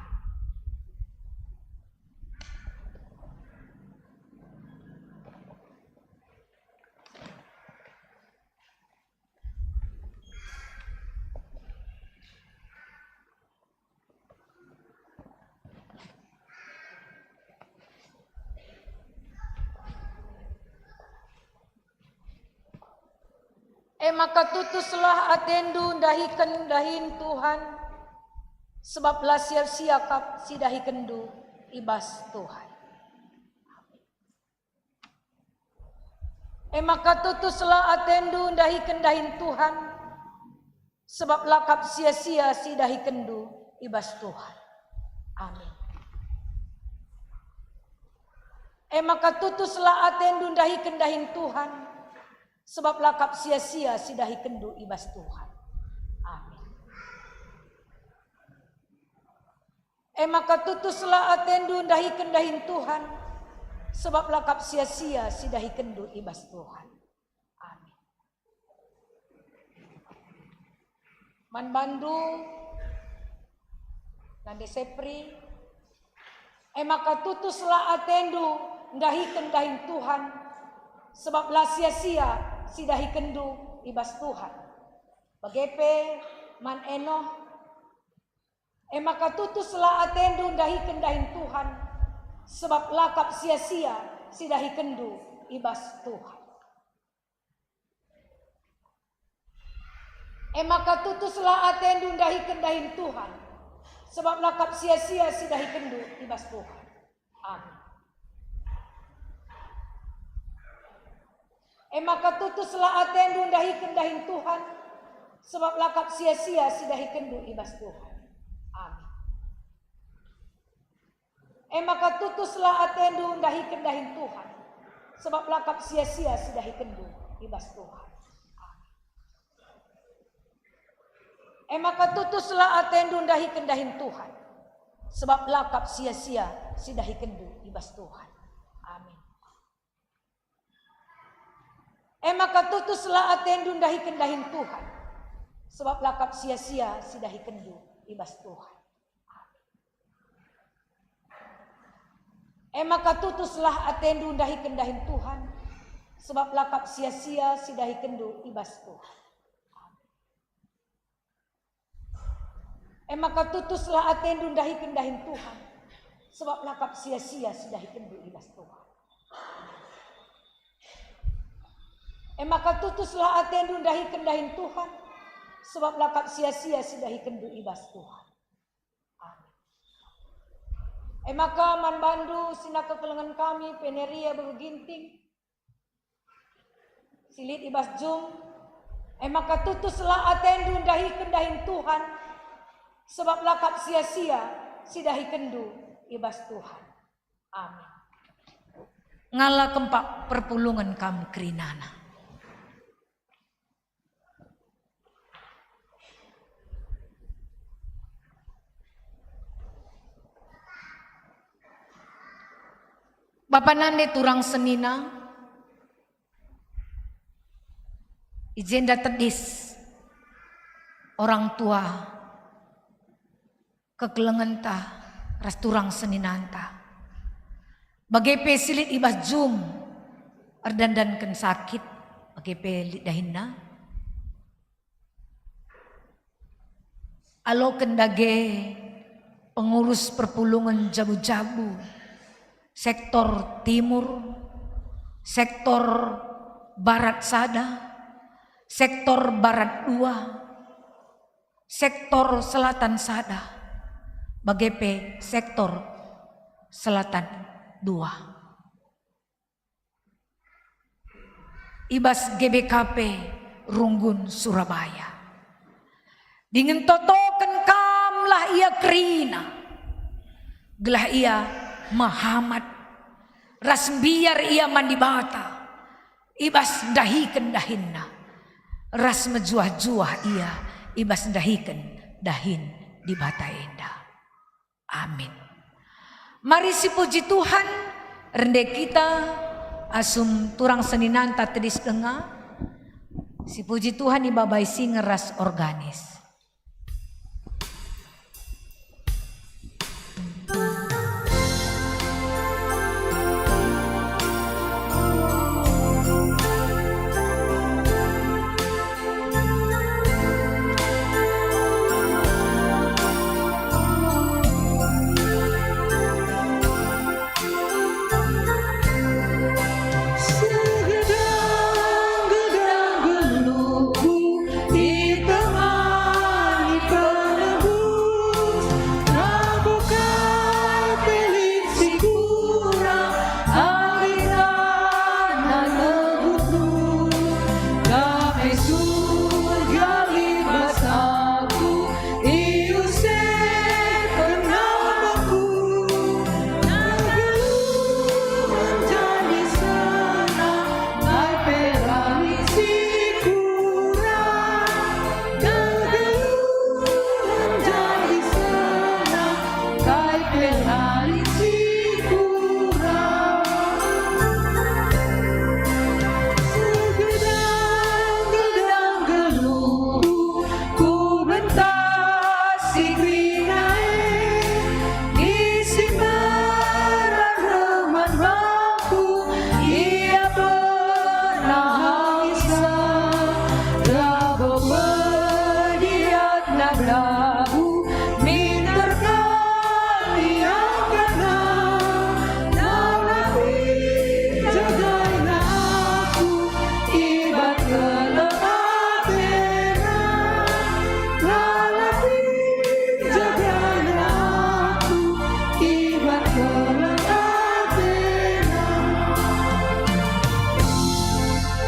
E maka tutuslah atendu ndahiken dahin Tuhan, sebab la sia-sia kap si dahikenndu i bas Tuhan. E maka tutuslah atendu ndahiken dahin Tuhan, sebab la kap sia-sia si dahikenndu i bas Tuhan. Amin. E maka tutuslah atendu ndahiken dahin Tuhan, sebab la kap sia-sia si dahikenndu i bas Tuhan. Amin. E maka tutuslah atendu ndahiken dahin Tuhan, sebab la kap sia-sia si dahikenndu i bas Tuhan. Amin. Man bandu, Nande Sepri, e maka tutuslah atendu ndahiken dahin Tuhan, sebab la sia-sia si dahikenndu i bas Tuhan. Bage pe man Enoh, e maka tutuslah atendu ndahiken dahin Tuhan, sebab la kap sia-sia si dahikenndu i bas Tuhan. E maka tutuslah atendu ndahiken dahin Tuhan, sebab la kap sia-sia si dahikenndu i bas Tuhan. Amin. E maka tutuslah atendu ndahiken dahin Tuhan, sebab la kap sia-sia si dahikenndu i bas Tuhan. Amin. E maka tutuslah atendu ndahiken dahin Tuhan, sebab la kap sia-sia si dahikenndu i bas Tuhan. Amin. E maka tutuslah atendu ndahiken dahin Tuhan, sebab la kap sia-sia si dahikenndu i bas Tuhan. Amin. E maka tutuslah atendu ndahiken dahin Tuhan, sebab la kap sia-sia si dahikenndu i bas Tuhan. Amin. E maka tutuslah atendu ndahiken dahin Tuhan, sebab la kap sia-sia si dahikenndu i bas Tuhan. E maka tutuslah atendu ndahiken dahin Tuhan, sebab la kap sia-sia si dahikenndu i bas Tuhan. E maka tutuslah atendu ndahiken dahin Tuhan, sebab la kap sia-sia si dahikenndu i bas Tuhan. Amin. E maka man bandu si nina kekelengen kami, Peneria Beru Ginting, si lit i bas jum, e maka tutuslah atendu ndahiken dahin Tuhan, sebab la kap sia-sia si dahikenndu i bas Tuhan. Amin. Ngala kempak perpulungen kam kerinana. Bapa nande turang senina, i jenda tedis orang tua, kekelengenta ras turang seninanta. Bage pe si lit i bas jum erdandanken sakit, bage pe lit dahinna. Aloken dage pengurus perpulungen jabu-jabu, sektor timur, sektor barat sada, sektor barat dua, sektor selatan sada, bage pe sektor Selatan dua. I bas G B K P Runggun Surabaya. Dingen totoken kamlah ia kerina, gelah ia mehamat ras mbiar ia man Dibata, i bas ndahiken dahinna, ras mejuah-juah ia i bas ndahiken dahin Dibata enda. Amin. Mari sipuji Tuhan, rende kita asum turang seninanta tedis denga. Sipuji Tuhan ibabai singer ras organis.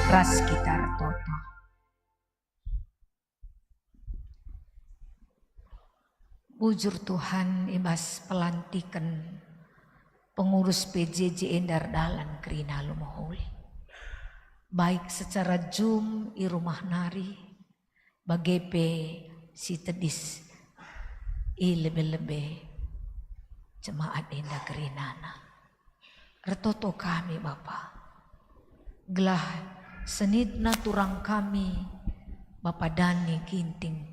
Ras kita ertoto. Bujur Tuhan, i bas pelantiken pengurus P J J enda erdalan kerina alu mehuli, baik secara Zoom i rumah nari, bage pe si tedis i lebe-lebe jemaat enda kerinana. Ertoto kami, Bapa, gelah senitna turang kami, Bapa Dani Ginting,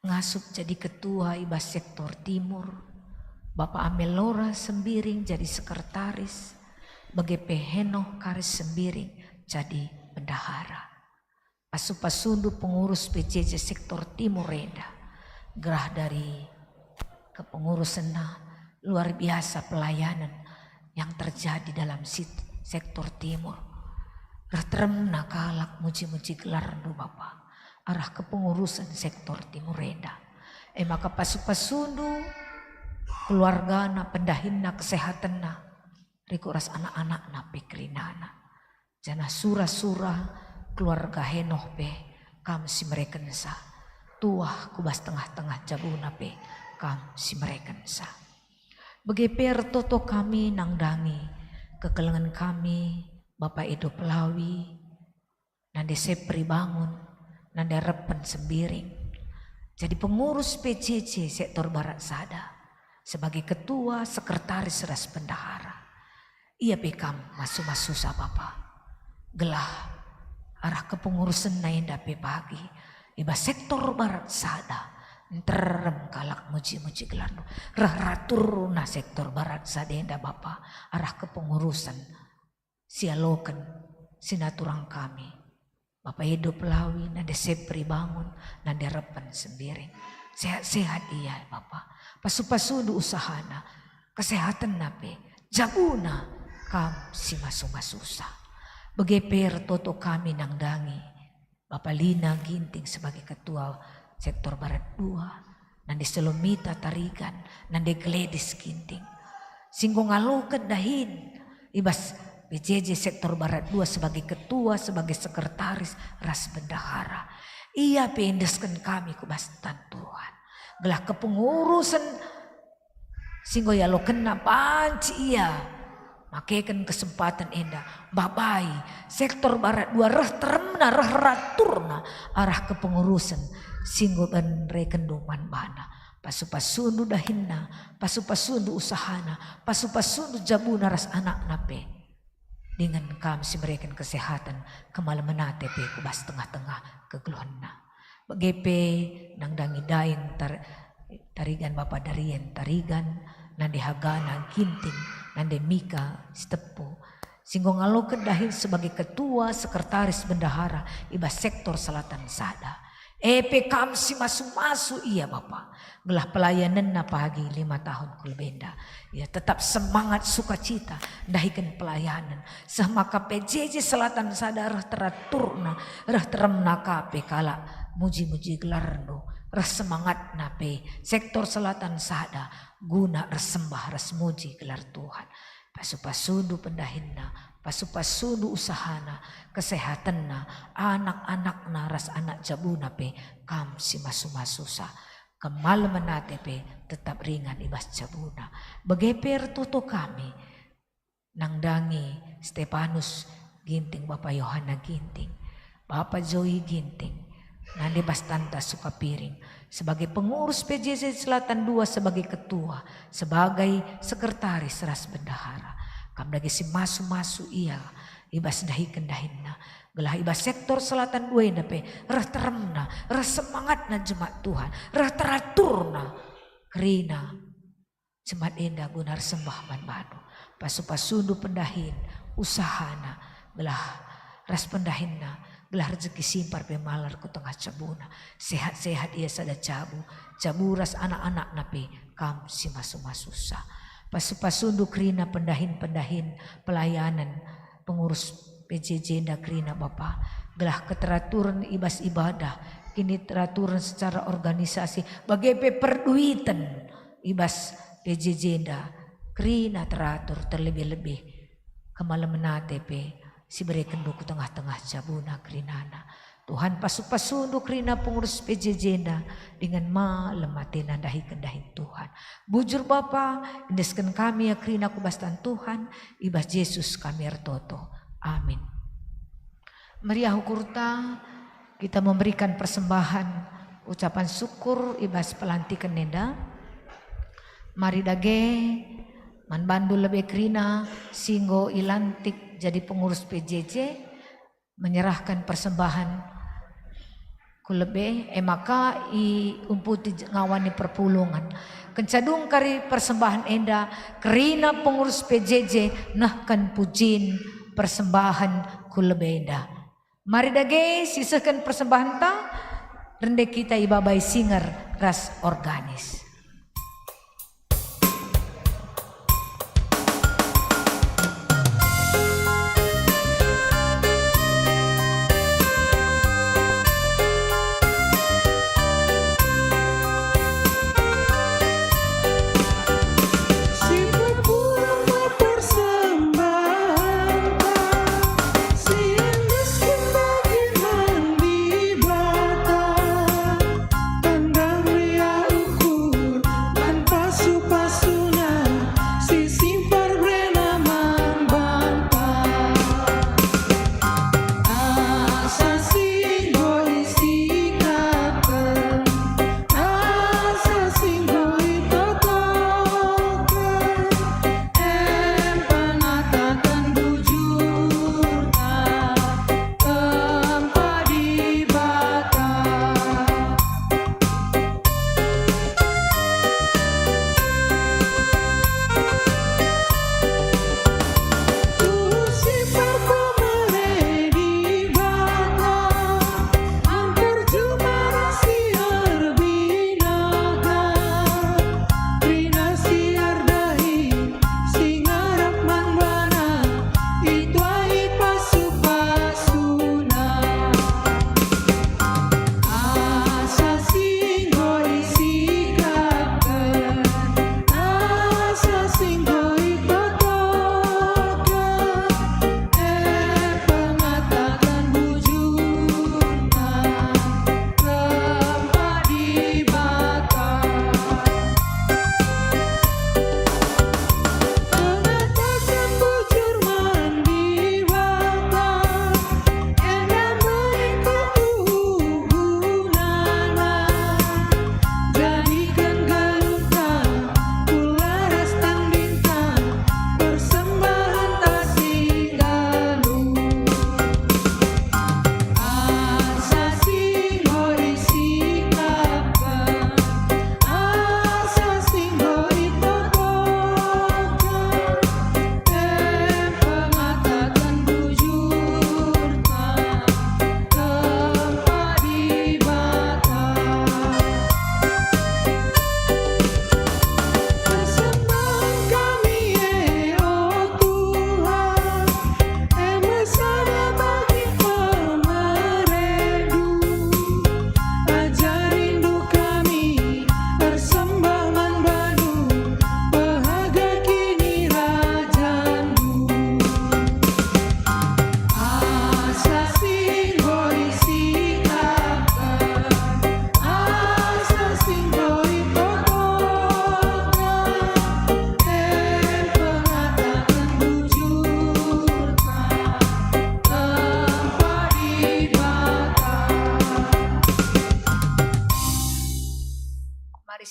ngasup jadi ketua i bas sektor timur, Bapa Amelora Sembiring jadi sekretaris, bage pe Henoh Karis Sembiring jadi bendahara. Pasu-pasundu pengurus P J J sektor timur enda, gerah dari kepengurusenna, luar biasa pelayanan yang terjadi dalam sit-, sektor timur. Reh teremna kalak muji-muji gelarNdu, Bapa, arah kepengurusen sektor timur enda. E maka pasu-pasundu, keluargana, pendahinna, kesehatenna, rikut ras anak-anakna pe kerinana. Janah sura-sura keluarga Henoh pe Kam si merekensa. Tuah ku bas tengah-tengah jabuna pe Kam si merekensa. Bage pe ertoto kami nandangi kekelengen kami, Bapa Edo Pelawi, nande Sepri Bangun, nande Repen Sembiring, jadi pengurus P J J sektor Barat Sada, sebagai ketua, sekretaris, ras bendahara. Ia pe Kam masu-masusa, Bapa, gelah arah kepengurusenna enda pe pagi i bas sektor Barat Sada, nterem kalak muji-muji gelarNdu. Reh raturna sektor Barat Sada enda, Bapa, arah kepengurusen si aloken si naturang kami. Bapa Edo Pelawi, nande Sepri Bangun, nande Repen Sembiring. Sehat-sehat ia, Bapa. Pasu-pasundu usahana, kesehatenna pe, jabuna Kam si masu-masusa. Bage pe ertoto kami nandangi Bapa Lina Ginting sebagai ketua sektor Barat Dua, nande Selomita Tarigan, nande Gladys Ginting. Si enggo ngaloken dahin i bas P J J Sektor Barat dua sebagai ketua, sebagai sekretaris ras bendahara. Ia pe endesken kami ku bas tan Tuhan. Gelah kepengurusen si enggo ialokenna banci ia makeken kesempatan enda, mbabai Sektor Barat dua reh teremna, reh raturna arah kepengurusen si enggo iberekenndu man bana. Pasu-pasundu dahinna, pasu-pasundu usahana, pasu-pasundu jabuna ras anakna pe. Dingen kam si mereken kesehatan, kemalemen ate pe ku bas tengah-tengah kegeluhenna. Bage pe nandangi Daeng Tar-, Tarigan, Bapa Darien Tarigan, nande Hagana Ginting, nande Mika Sitepu, si enggo ngaloken dahin sebagai ketua sekretaris bendahara i bas Sektor Selatan Sada. E pe kam si masu-masu ia, Bapa, gelah pelayanenna pagi lima tahun ku lebe enda. Ia tetap semangat sukacita ndahiken pelayanen, seh maka P J J Selatan Sada reh teraturna, reh teremna ka pe kalak muji-muji gelarndu, reh semangatna pe Sektor Selatan Sada guna ersembah ras muji gelar Tuhan. Pasu-pasundu pendahinna, pasu-pasundu usahana, kesehatenna, anak-anakna ras anak jabuna pe kam si masu-masusa. Kemalemen ate pe tetap ringan i bas jabuna. Bage pe ertoto kami nandangi Stepanus Ginting, Bapa Yohana Ginting, Bapa Joy Ginting, nande bas tanta Sukapiring, sebagai pengurus P J J Selatan Dua, sebagai ketua, sebagai sekretaris ras bendahara. Kam dage si masu-masu ia i bas ndahiken dahinna, gelah i bas Sektor Selatan Dua enda pe reh teremna, reh semangatna jemaat Tuhan, reh teraturna kerina jemaat enda guna ersembah man bandu. Pasu-pasundu pendahin, usahana, gelah ras pendahinna, gelah rejeki simpar pe malar ku tengah jabuna. Sehat-sehat ia sada jabu, jabu ras anak-anakna pe kam si masu-masusa. Pasu-pasundu kerina pendahin-pendahin pelayanen pengurus P J J enda kerina, Bapa, gelah keteraturen i bas ibadah, kiniteraturen secara organisasi, bage pe perduiten i bas P J J enda kerina teratur, terlebih-lebih kemalemen ate pe si berekenndu ku tengah-tengah jabuna kerinana. Tuhan, pasu-pasundu kerina pengurus P J J enda dingen malem atena ndahiken dahin Tuhan. Bujur Bapa, endesken kami ia kerina ku bas tan Tuhan, i bas Jesus kami ertoto. Amin. Meriah ukurta, kita memberikan persembahan ucapan syukur i bas pelantiken enda. Mari dage man bandu lebe kerina si enggo ilantik jadi pengurus P J J, menyerahkan persembahan ku lebe, e maka iumputi je-, ngawan ni perpulungen. Kenca dung kari persembahan enda, kerina pengurus P J J nehken pujin persembahan ku lebe enda. Mari dage sisehken persembahenta, rende kita ibabai singer ras organis.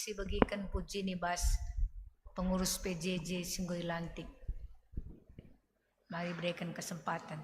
Ibegiken puji ni bas pengurus P J J si enggo ilantik. Mari bereken kesempatan.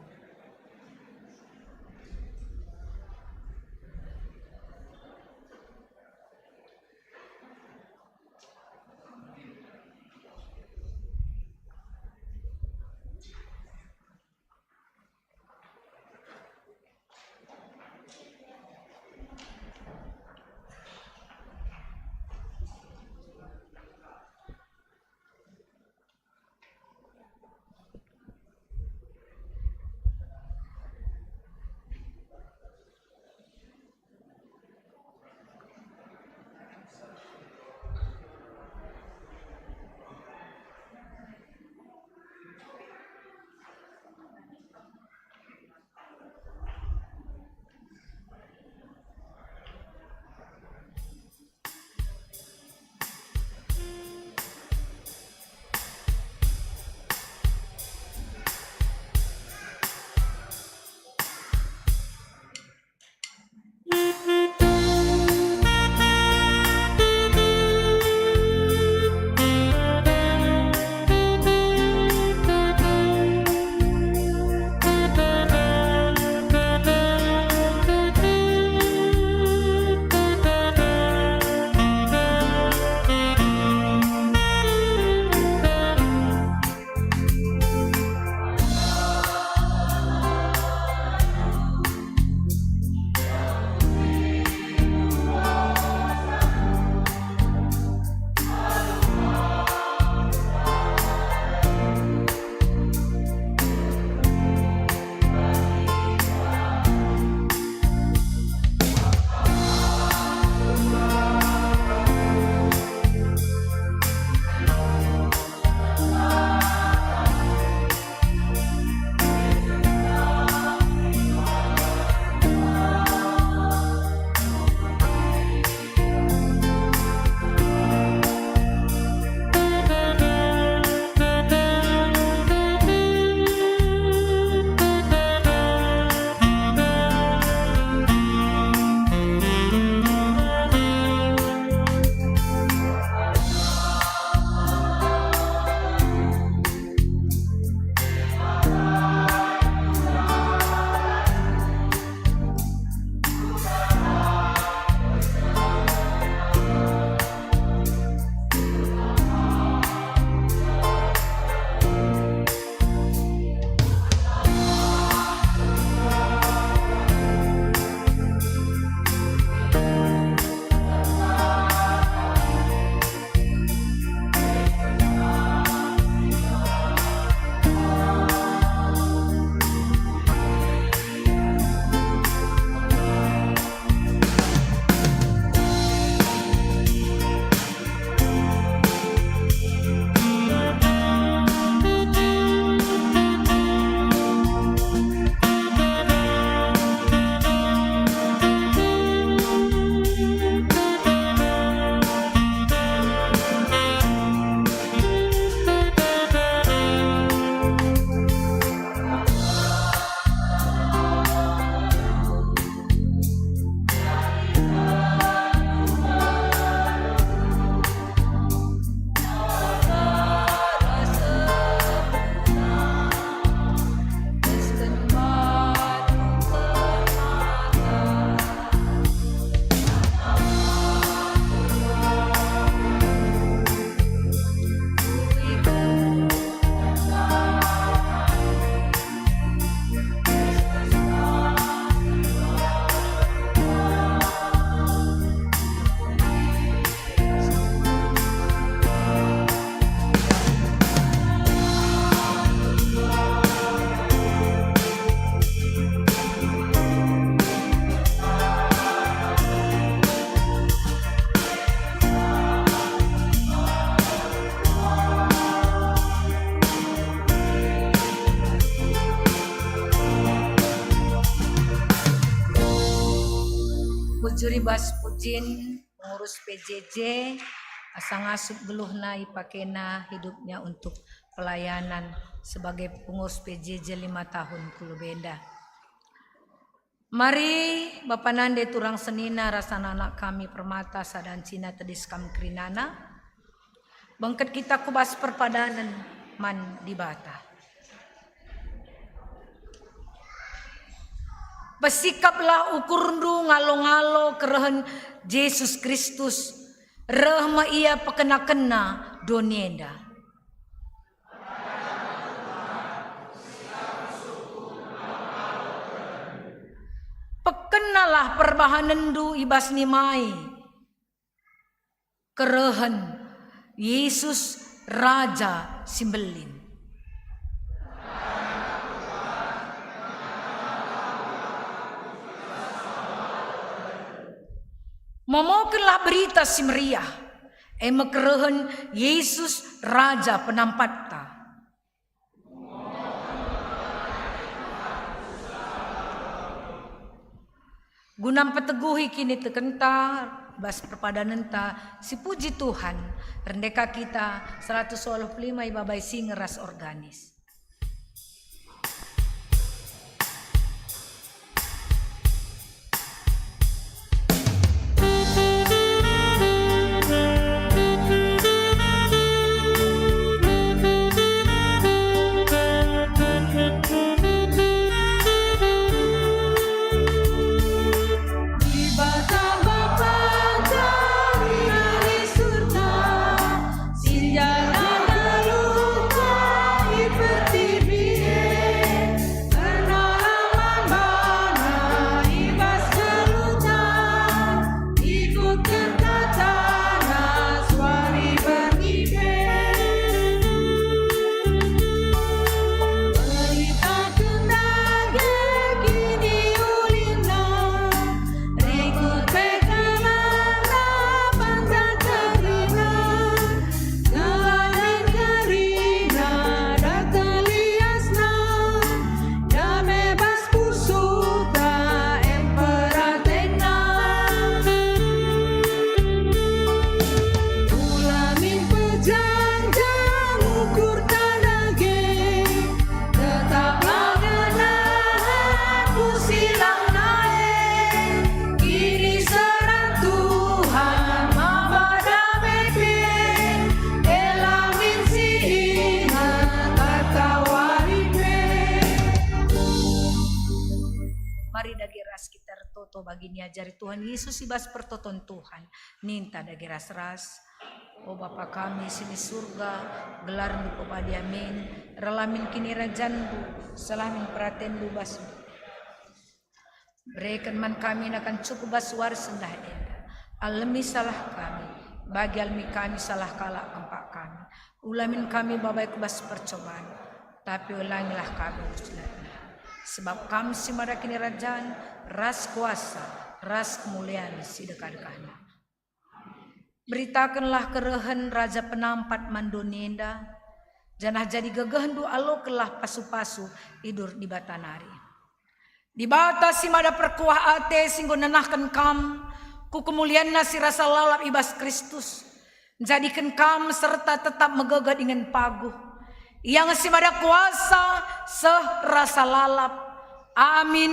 Bujur i bas pujin pengurus P J J, asa ngasup geluhna ipakena hidupnya untuk pelayanan sebagai pengurus P J J lima tahun ku lebe enda. Mari, bapa nande turang senina ras anak-anak kami permata sada encina tedis kam kerinana. Bengket kita ku bas perpadanen man Dibata. Pesikaplah ukurndu ngalo-ngalo kerehen Jesus Kristus, reh me Ia pekena-kena doni enda. Pekenalah perbahanenndu i bas nimai kerehen Jesus Raja si Mbelin. Momokenlah Berita Si Meriah, e me kerehen Jesus Raja Penampatta. Guna mpeteguhi kinitekenta bas perpadanenta, sipuji Tuhan, rendeka kita seratus waluh puluh lima ibabai singer ras organis. Dibata Bapa kami ari Surga, si njaga geluhta i pertibi e. Kerna aman bana i bas geluhta, ikutken katana suari berngi pe. Beritaken dage kiniulinna, rikut pe kerina pandan kerina. Kelamin kerina datang liasna, dame bas pusuhta em peratenna. Ulamin pejanjang ukurta dage, tetaplah ngenahen pusilangna e. Kiniseran Tuhan maba dame pe, elamin si inget katawari pe. Mari dage ras kita ertoto bagi niajari Tuhan Yesus i bas pertoton Tuhan. Ninta dage ras-ras. O Bapa kami si i Surga, gelarNdu pepadi amin, reh la min kinirajanNdu, seh la min peratenNdu bas Bereken man kami nakan cukup bas wari sendah enda. Alemi salah kami, bagi alemi kami salah kalak kempak kami. Ula min kami babai ku bas percoban, tapi ulangilah kami ku si jahat. Sebab Kam si mada kinirajan, ras kuasa, ras kemulian si dekah-dekahna. Beritakenlah kerehen Raja Penampat man doni enda, janah jadi gegehndu alokenlah pasu-pasu i bas Dibata nari. Dibata si mada perkuah ate si enggo nenahken kam ku kemulianNa si rasa lalap i bas Kristus, njadiken kam serta tetap megegeh dingen paguh. Ia nge si mada kuasa seh rasa lalap. Amin.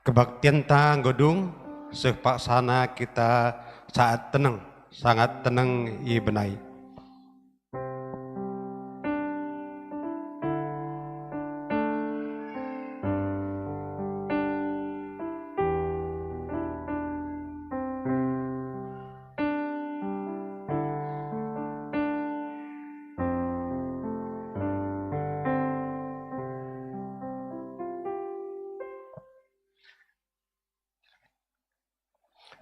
Kebaktianta enggo dung, seh paksana kita saat teneng, sangat teneng ibenai.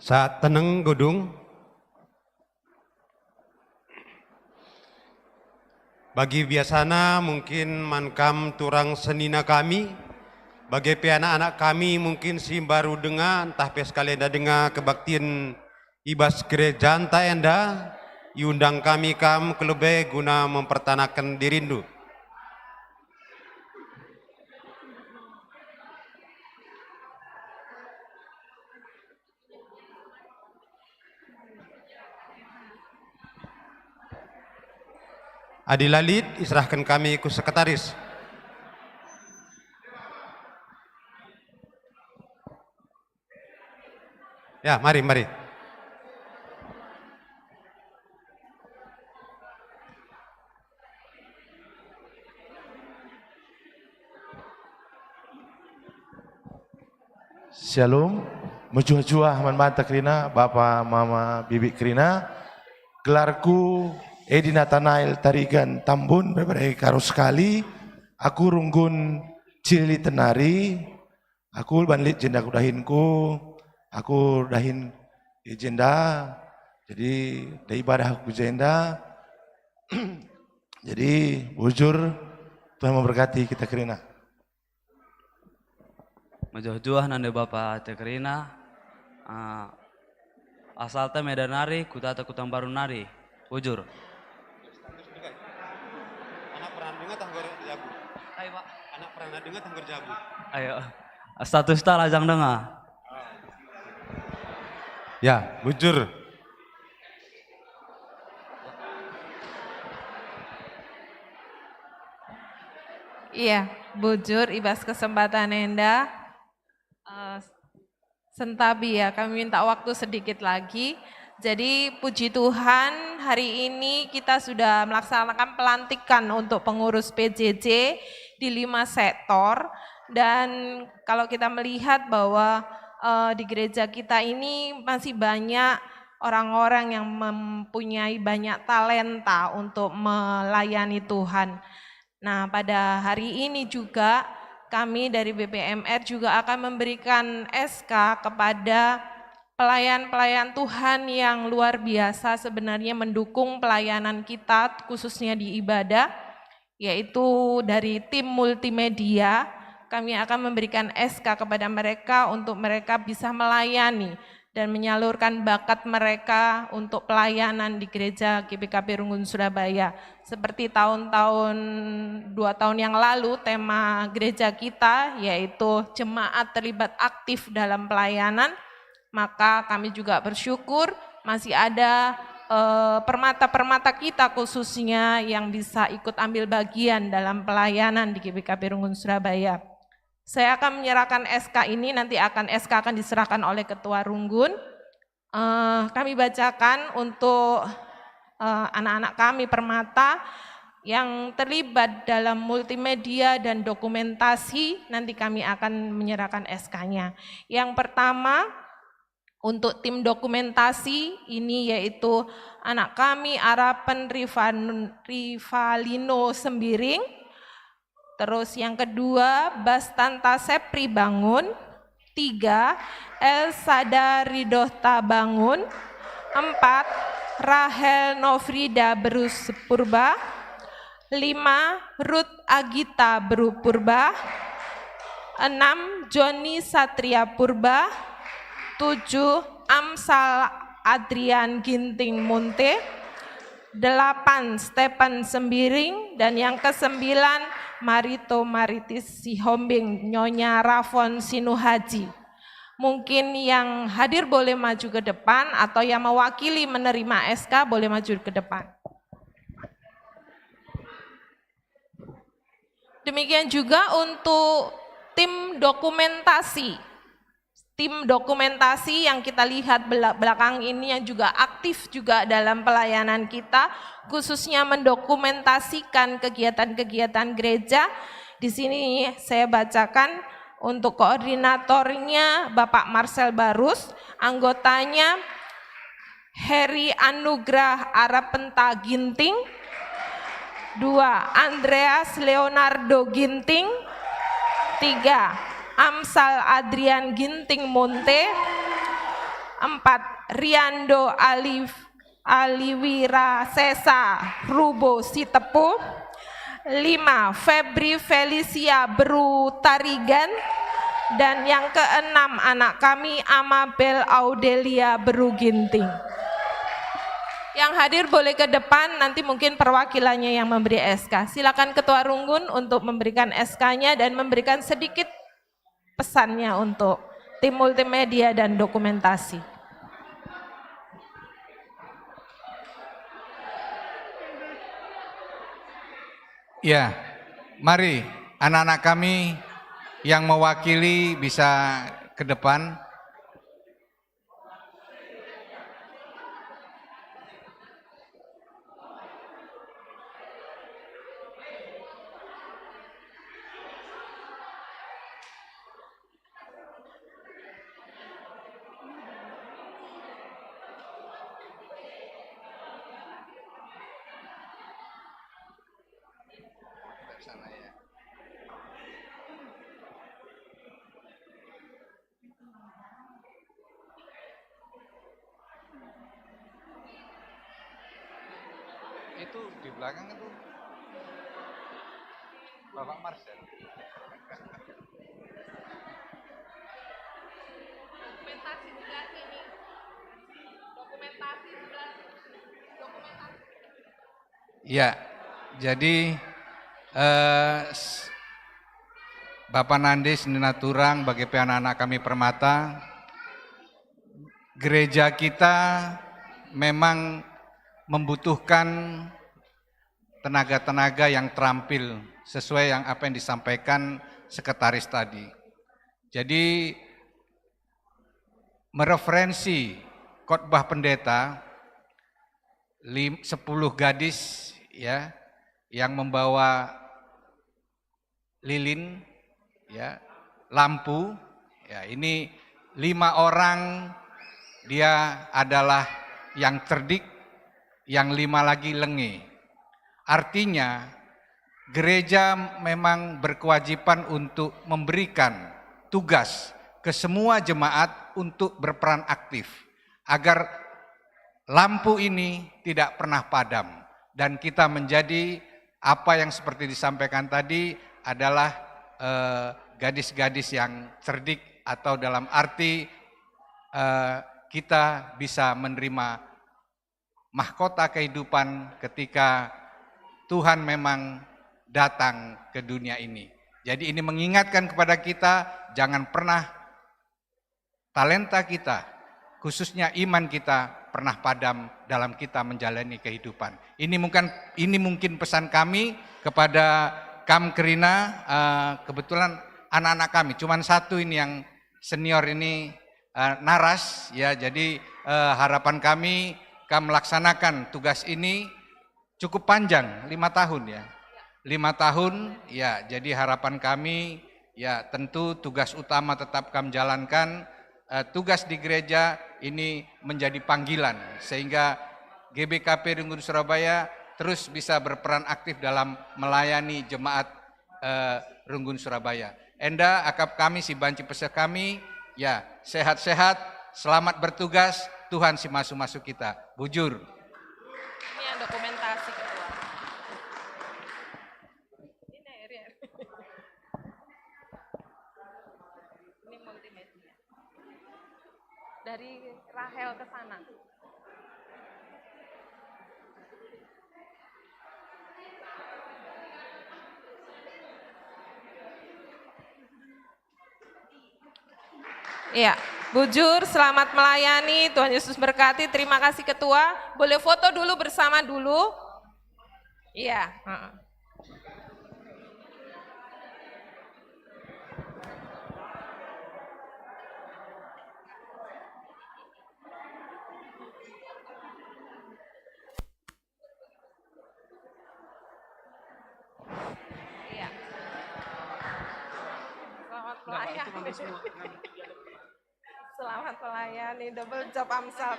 Saat teneng gedung. Bagi biasana mungkin man kam turang senina kami, bage pe anak-anak kami mungkin si mbaru denga ntah pe sekali enda denga kebaktin i bas gerejanta enda, iundang kami kam ku lebe guna mempertanaken dirindu. Adi la lit, iserahken kami ku sekretaris. Ya, mari, mari. Shalom, mejuah-juah man banta kerina, bapa, mama, bibi kerina. Gelarku Edi Nathanael Tarigan Tambun, bebere karo sekali. Aku runggun Cilili Tenari. Aku ban lit jenda kudahinku. Aku dahin i jenda. Jadi, da ibadah aku jenda. Jadi, bujur, Tuhan memberkati kita kerina. Mejuah-juah nande Bapa ate kerina. Ah, asalta Medan nari, kutata Kuta Mbaru nari. Bujur. Anak pernah dengar tah nggor jabu? Ayo, Pak. Anak pernah dengar tah nggor jabu? Ayo. Status ta lajang dengar. Ya, bujur. Iya, bujur i bas kesempatan enda, eh, sentabi ya, kami minta waktu sedikit lagi. Jadi, puji Tuhan, hari ini kita sudah melaksanakan pelantikan untuk pengurus P J J di lima sektor. Dan kalau kita melihat bahwa, eh, di gereja kita ini masih banyak orang-orang yang mempunyai banyak talenta untuk melayani Tuhan. Nah, pada hari ini juga kami dari B P M R juga akan memberikan S K kepada pelayan-pelayan Tuhan yang luar biasa sebenarnya mendukung pelayanan kita, khususnya di ibadah, yaitu dari tim multimedia. Kami akan memberikan S K kepada mereka untuk mereka bisa melayani dan menyalurkan bakat mereka untuk pelayanan di Gereja G B K P Runggun Surabaya. Seperti tahun-tahun, dua tahun yang lalu, tema gereja kita yaitu jemaat terlibat aktif dalam pelayanan. Maka kami juga bersyukur masih ada, eh, permata-permata kita khususnya yang bisa ikut ambil bagian dalam pelayanan di G B K P Runggun Surabaya. Saya akan menyerahkan S K ini, nanti akan, S K akan diserahkan oleh Ketua Runggun. Eh, kami bacakan untuk, eh, anak-anak kami permata yang terlibat dalam multimedia dan dokumentasi, nanti kami akan menyerahkan S K-nya. Yang pertama, untuk tim dokumentasi ini yaitu anak kami Arapen Rifan-, Rivalino Sembiring. Terus yang kedua, Bastanta Sepri Bangun. Tiga, Elsada Ridohta Bangun. Empat, Rahel Nofrida Berus Purba. Lima, Ruth Agita Beru Purba. Enam, Joni Satria Purba. Tujuh, Amsal Adrian Ginting Munte. Delapan, Stephen Sembiring. Dan yang kesembilan, Marito Maritis Sihombing, Nyonya Rafon Sinuhaji. Mungkin yang hadir boleh maju ke depan, atau yang mewakili menerima S K boleh maju ke depan. Demikian juga untuk tim dokumentasi. Tim dokumentasi yang kita lihat bela-, belakang ini yang juga aktif juga dalam pelayanan kita, khususnya mendokumentasikan kegiatan-kegiatan gereja. Di sini saya bacakan untuk koordinatornya Bapak Marcel Barus, anggotanya Heri Anugrah Arapenta Ginting. Dua, Andreas Leonardo Ginting. Tiga, Amsal Adrian Ginting Munte. Empat, Riando Alif, Aliwira Sesa Rubo Sitepu. Lima, Febri Felicia Beru Tarigan. Dan yang keenam, anak kami Amabel Audelia Beru Ginting. Yang hadir boleh ke depan, nanti mungkin perwakilannya yang memberi S K. Silakan Ketua Runggun untuk memberikan S K-nya dan memberikan sedikit pesannya untuk tim multimedia dan dokumentasi. Ya, mari anak-anak kami yang mewakili bisa ke depan. Itu di belakang itu Bapak Marcel. Dokumentasi sebelah sini. Dokumentasi sebelah sini. Dokumentasi. Ya, jadi eh, Bapak Nandi senina turang bagi pe anak-anak kami Permata, gereja kita memang membutuhkan tenaga-tenaga yang terampil sesuai yang apa yang disampaikan sekretaris tadi. Jadi mereferensi khotbah pendeta lim, sepuluh gadis ya yang membawa lilin ya lampu ya ini lima orang dia adalah yang cerdik, yang lima lagi lenge. Artinya gereja memang berkewajiban untuk memberikan tugas ke semua jemaat untuk berperan aktif agar lampu ini tidak pernah padam dan kita menjadi apa yang seperti disampaikan tadi adalah eh, gadis-gadis yang cerdik atau dalam arti eh, kita bisa menerima mahkota kehidupan ketika Tuhan memang datang ke dunia ini. Jadi ini mengingatkan kepada kita jangan pernah talenta kita, khususnya iman kita pernah padam dalam kita menjalani kehidupan. Ini mungkin ini mungkin pesan kami kepada kam kerina uh, kebetulan anak-anak kami cuman satu ini yang senior ini uh, naras ya jadi uh, harapan kami kam melaksanakan tugas ini cukup panjang lima tahun ya lima tahun ya jadi harapan kami ya tentu tugas utama tetap kam jalankan uh, tugas di gereja ini menjadi panggilan sehingga G B K P Runggun Surabaya terus bisa berperan aktif dalam melayani jemaat uh, Runggun Surabaya. Enda akap kami si banci peseh kami, ya sehat-sehat, selamat bertugas, Tuhan si masu-masu kita. Bujur. Ini yang dokumentasi ketua. Ini, ini. Ini multimedia. Dari Rahel ke sana. Iya, bujur, selamat melayani, Tuhan Yesus berkati. Terima kasih Ketua. Boleh foto dulu bersama dulu? Iya. Iya. Selamat melayani. Selamat melayani, double job Amsal.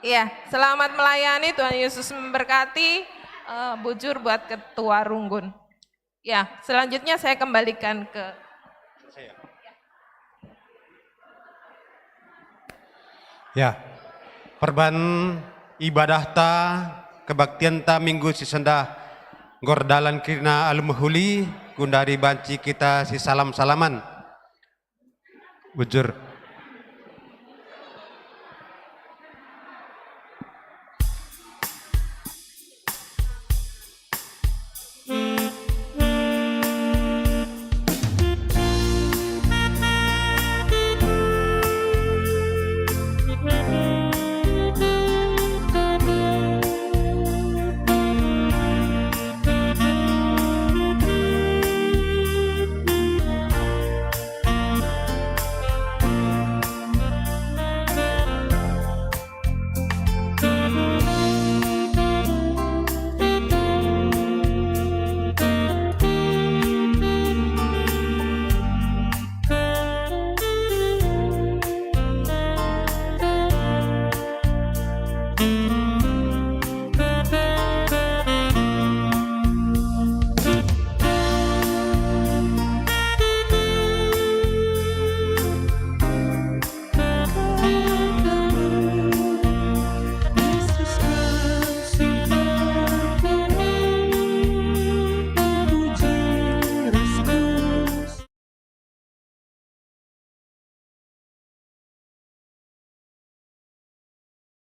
Iya, selamat melayani, Tuhan Yesus memberkati. Uh, bujur buat Ketua Runggun. Ya, selanjutnya saya kembalikan ke saya. Ya, perban ibadahta, kebaktianta minggu si sendah, nggor dalan kerina alu mehuli, gundari banci kita si salam-salaman. Bujur.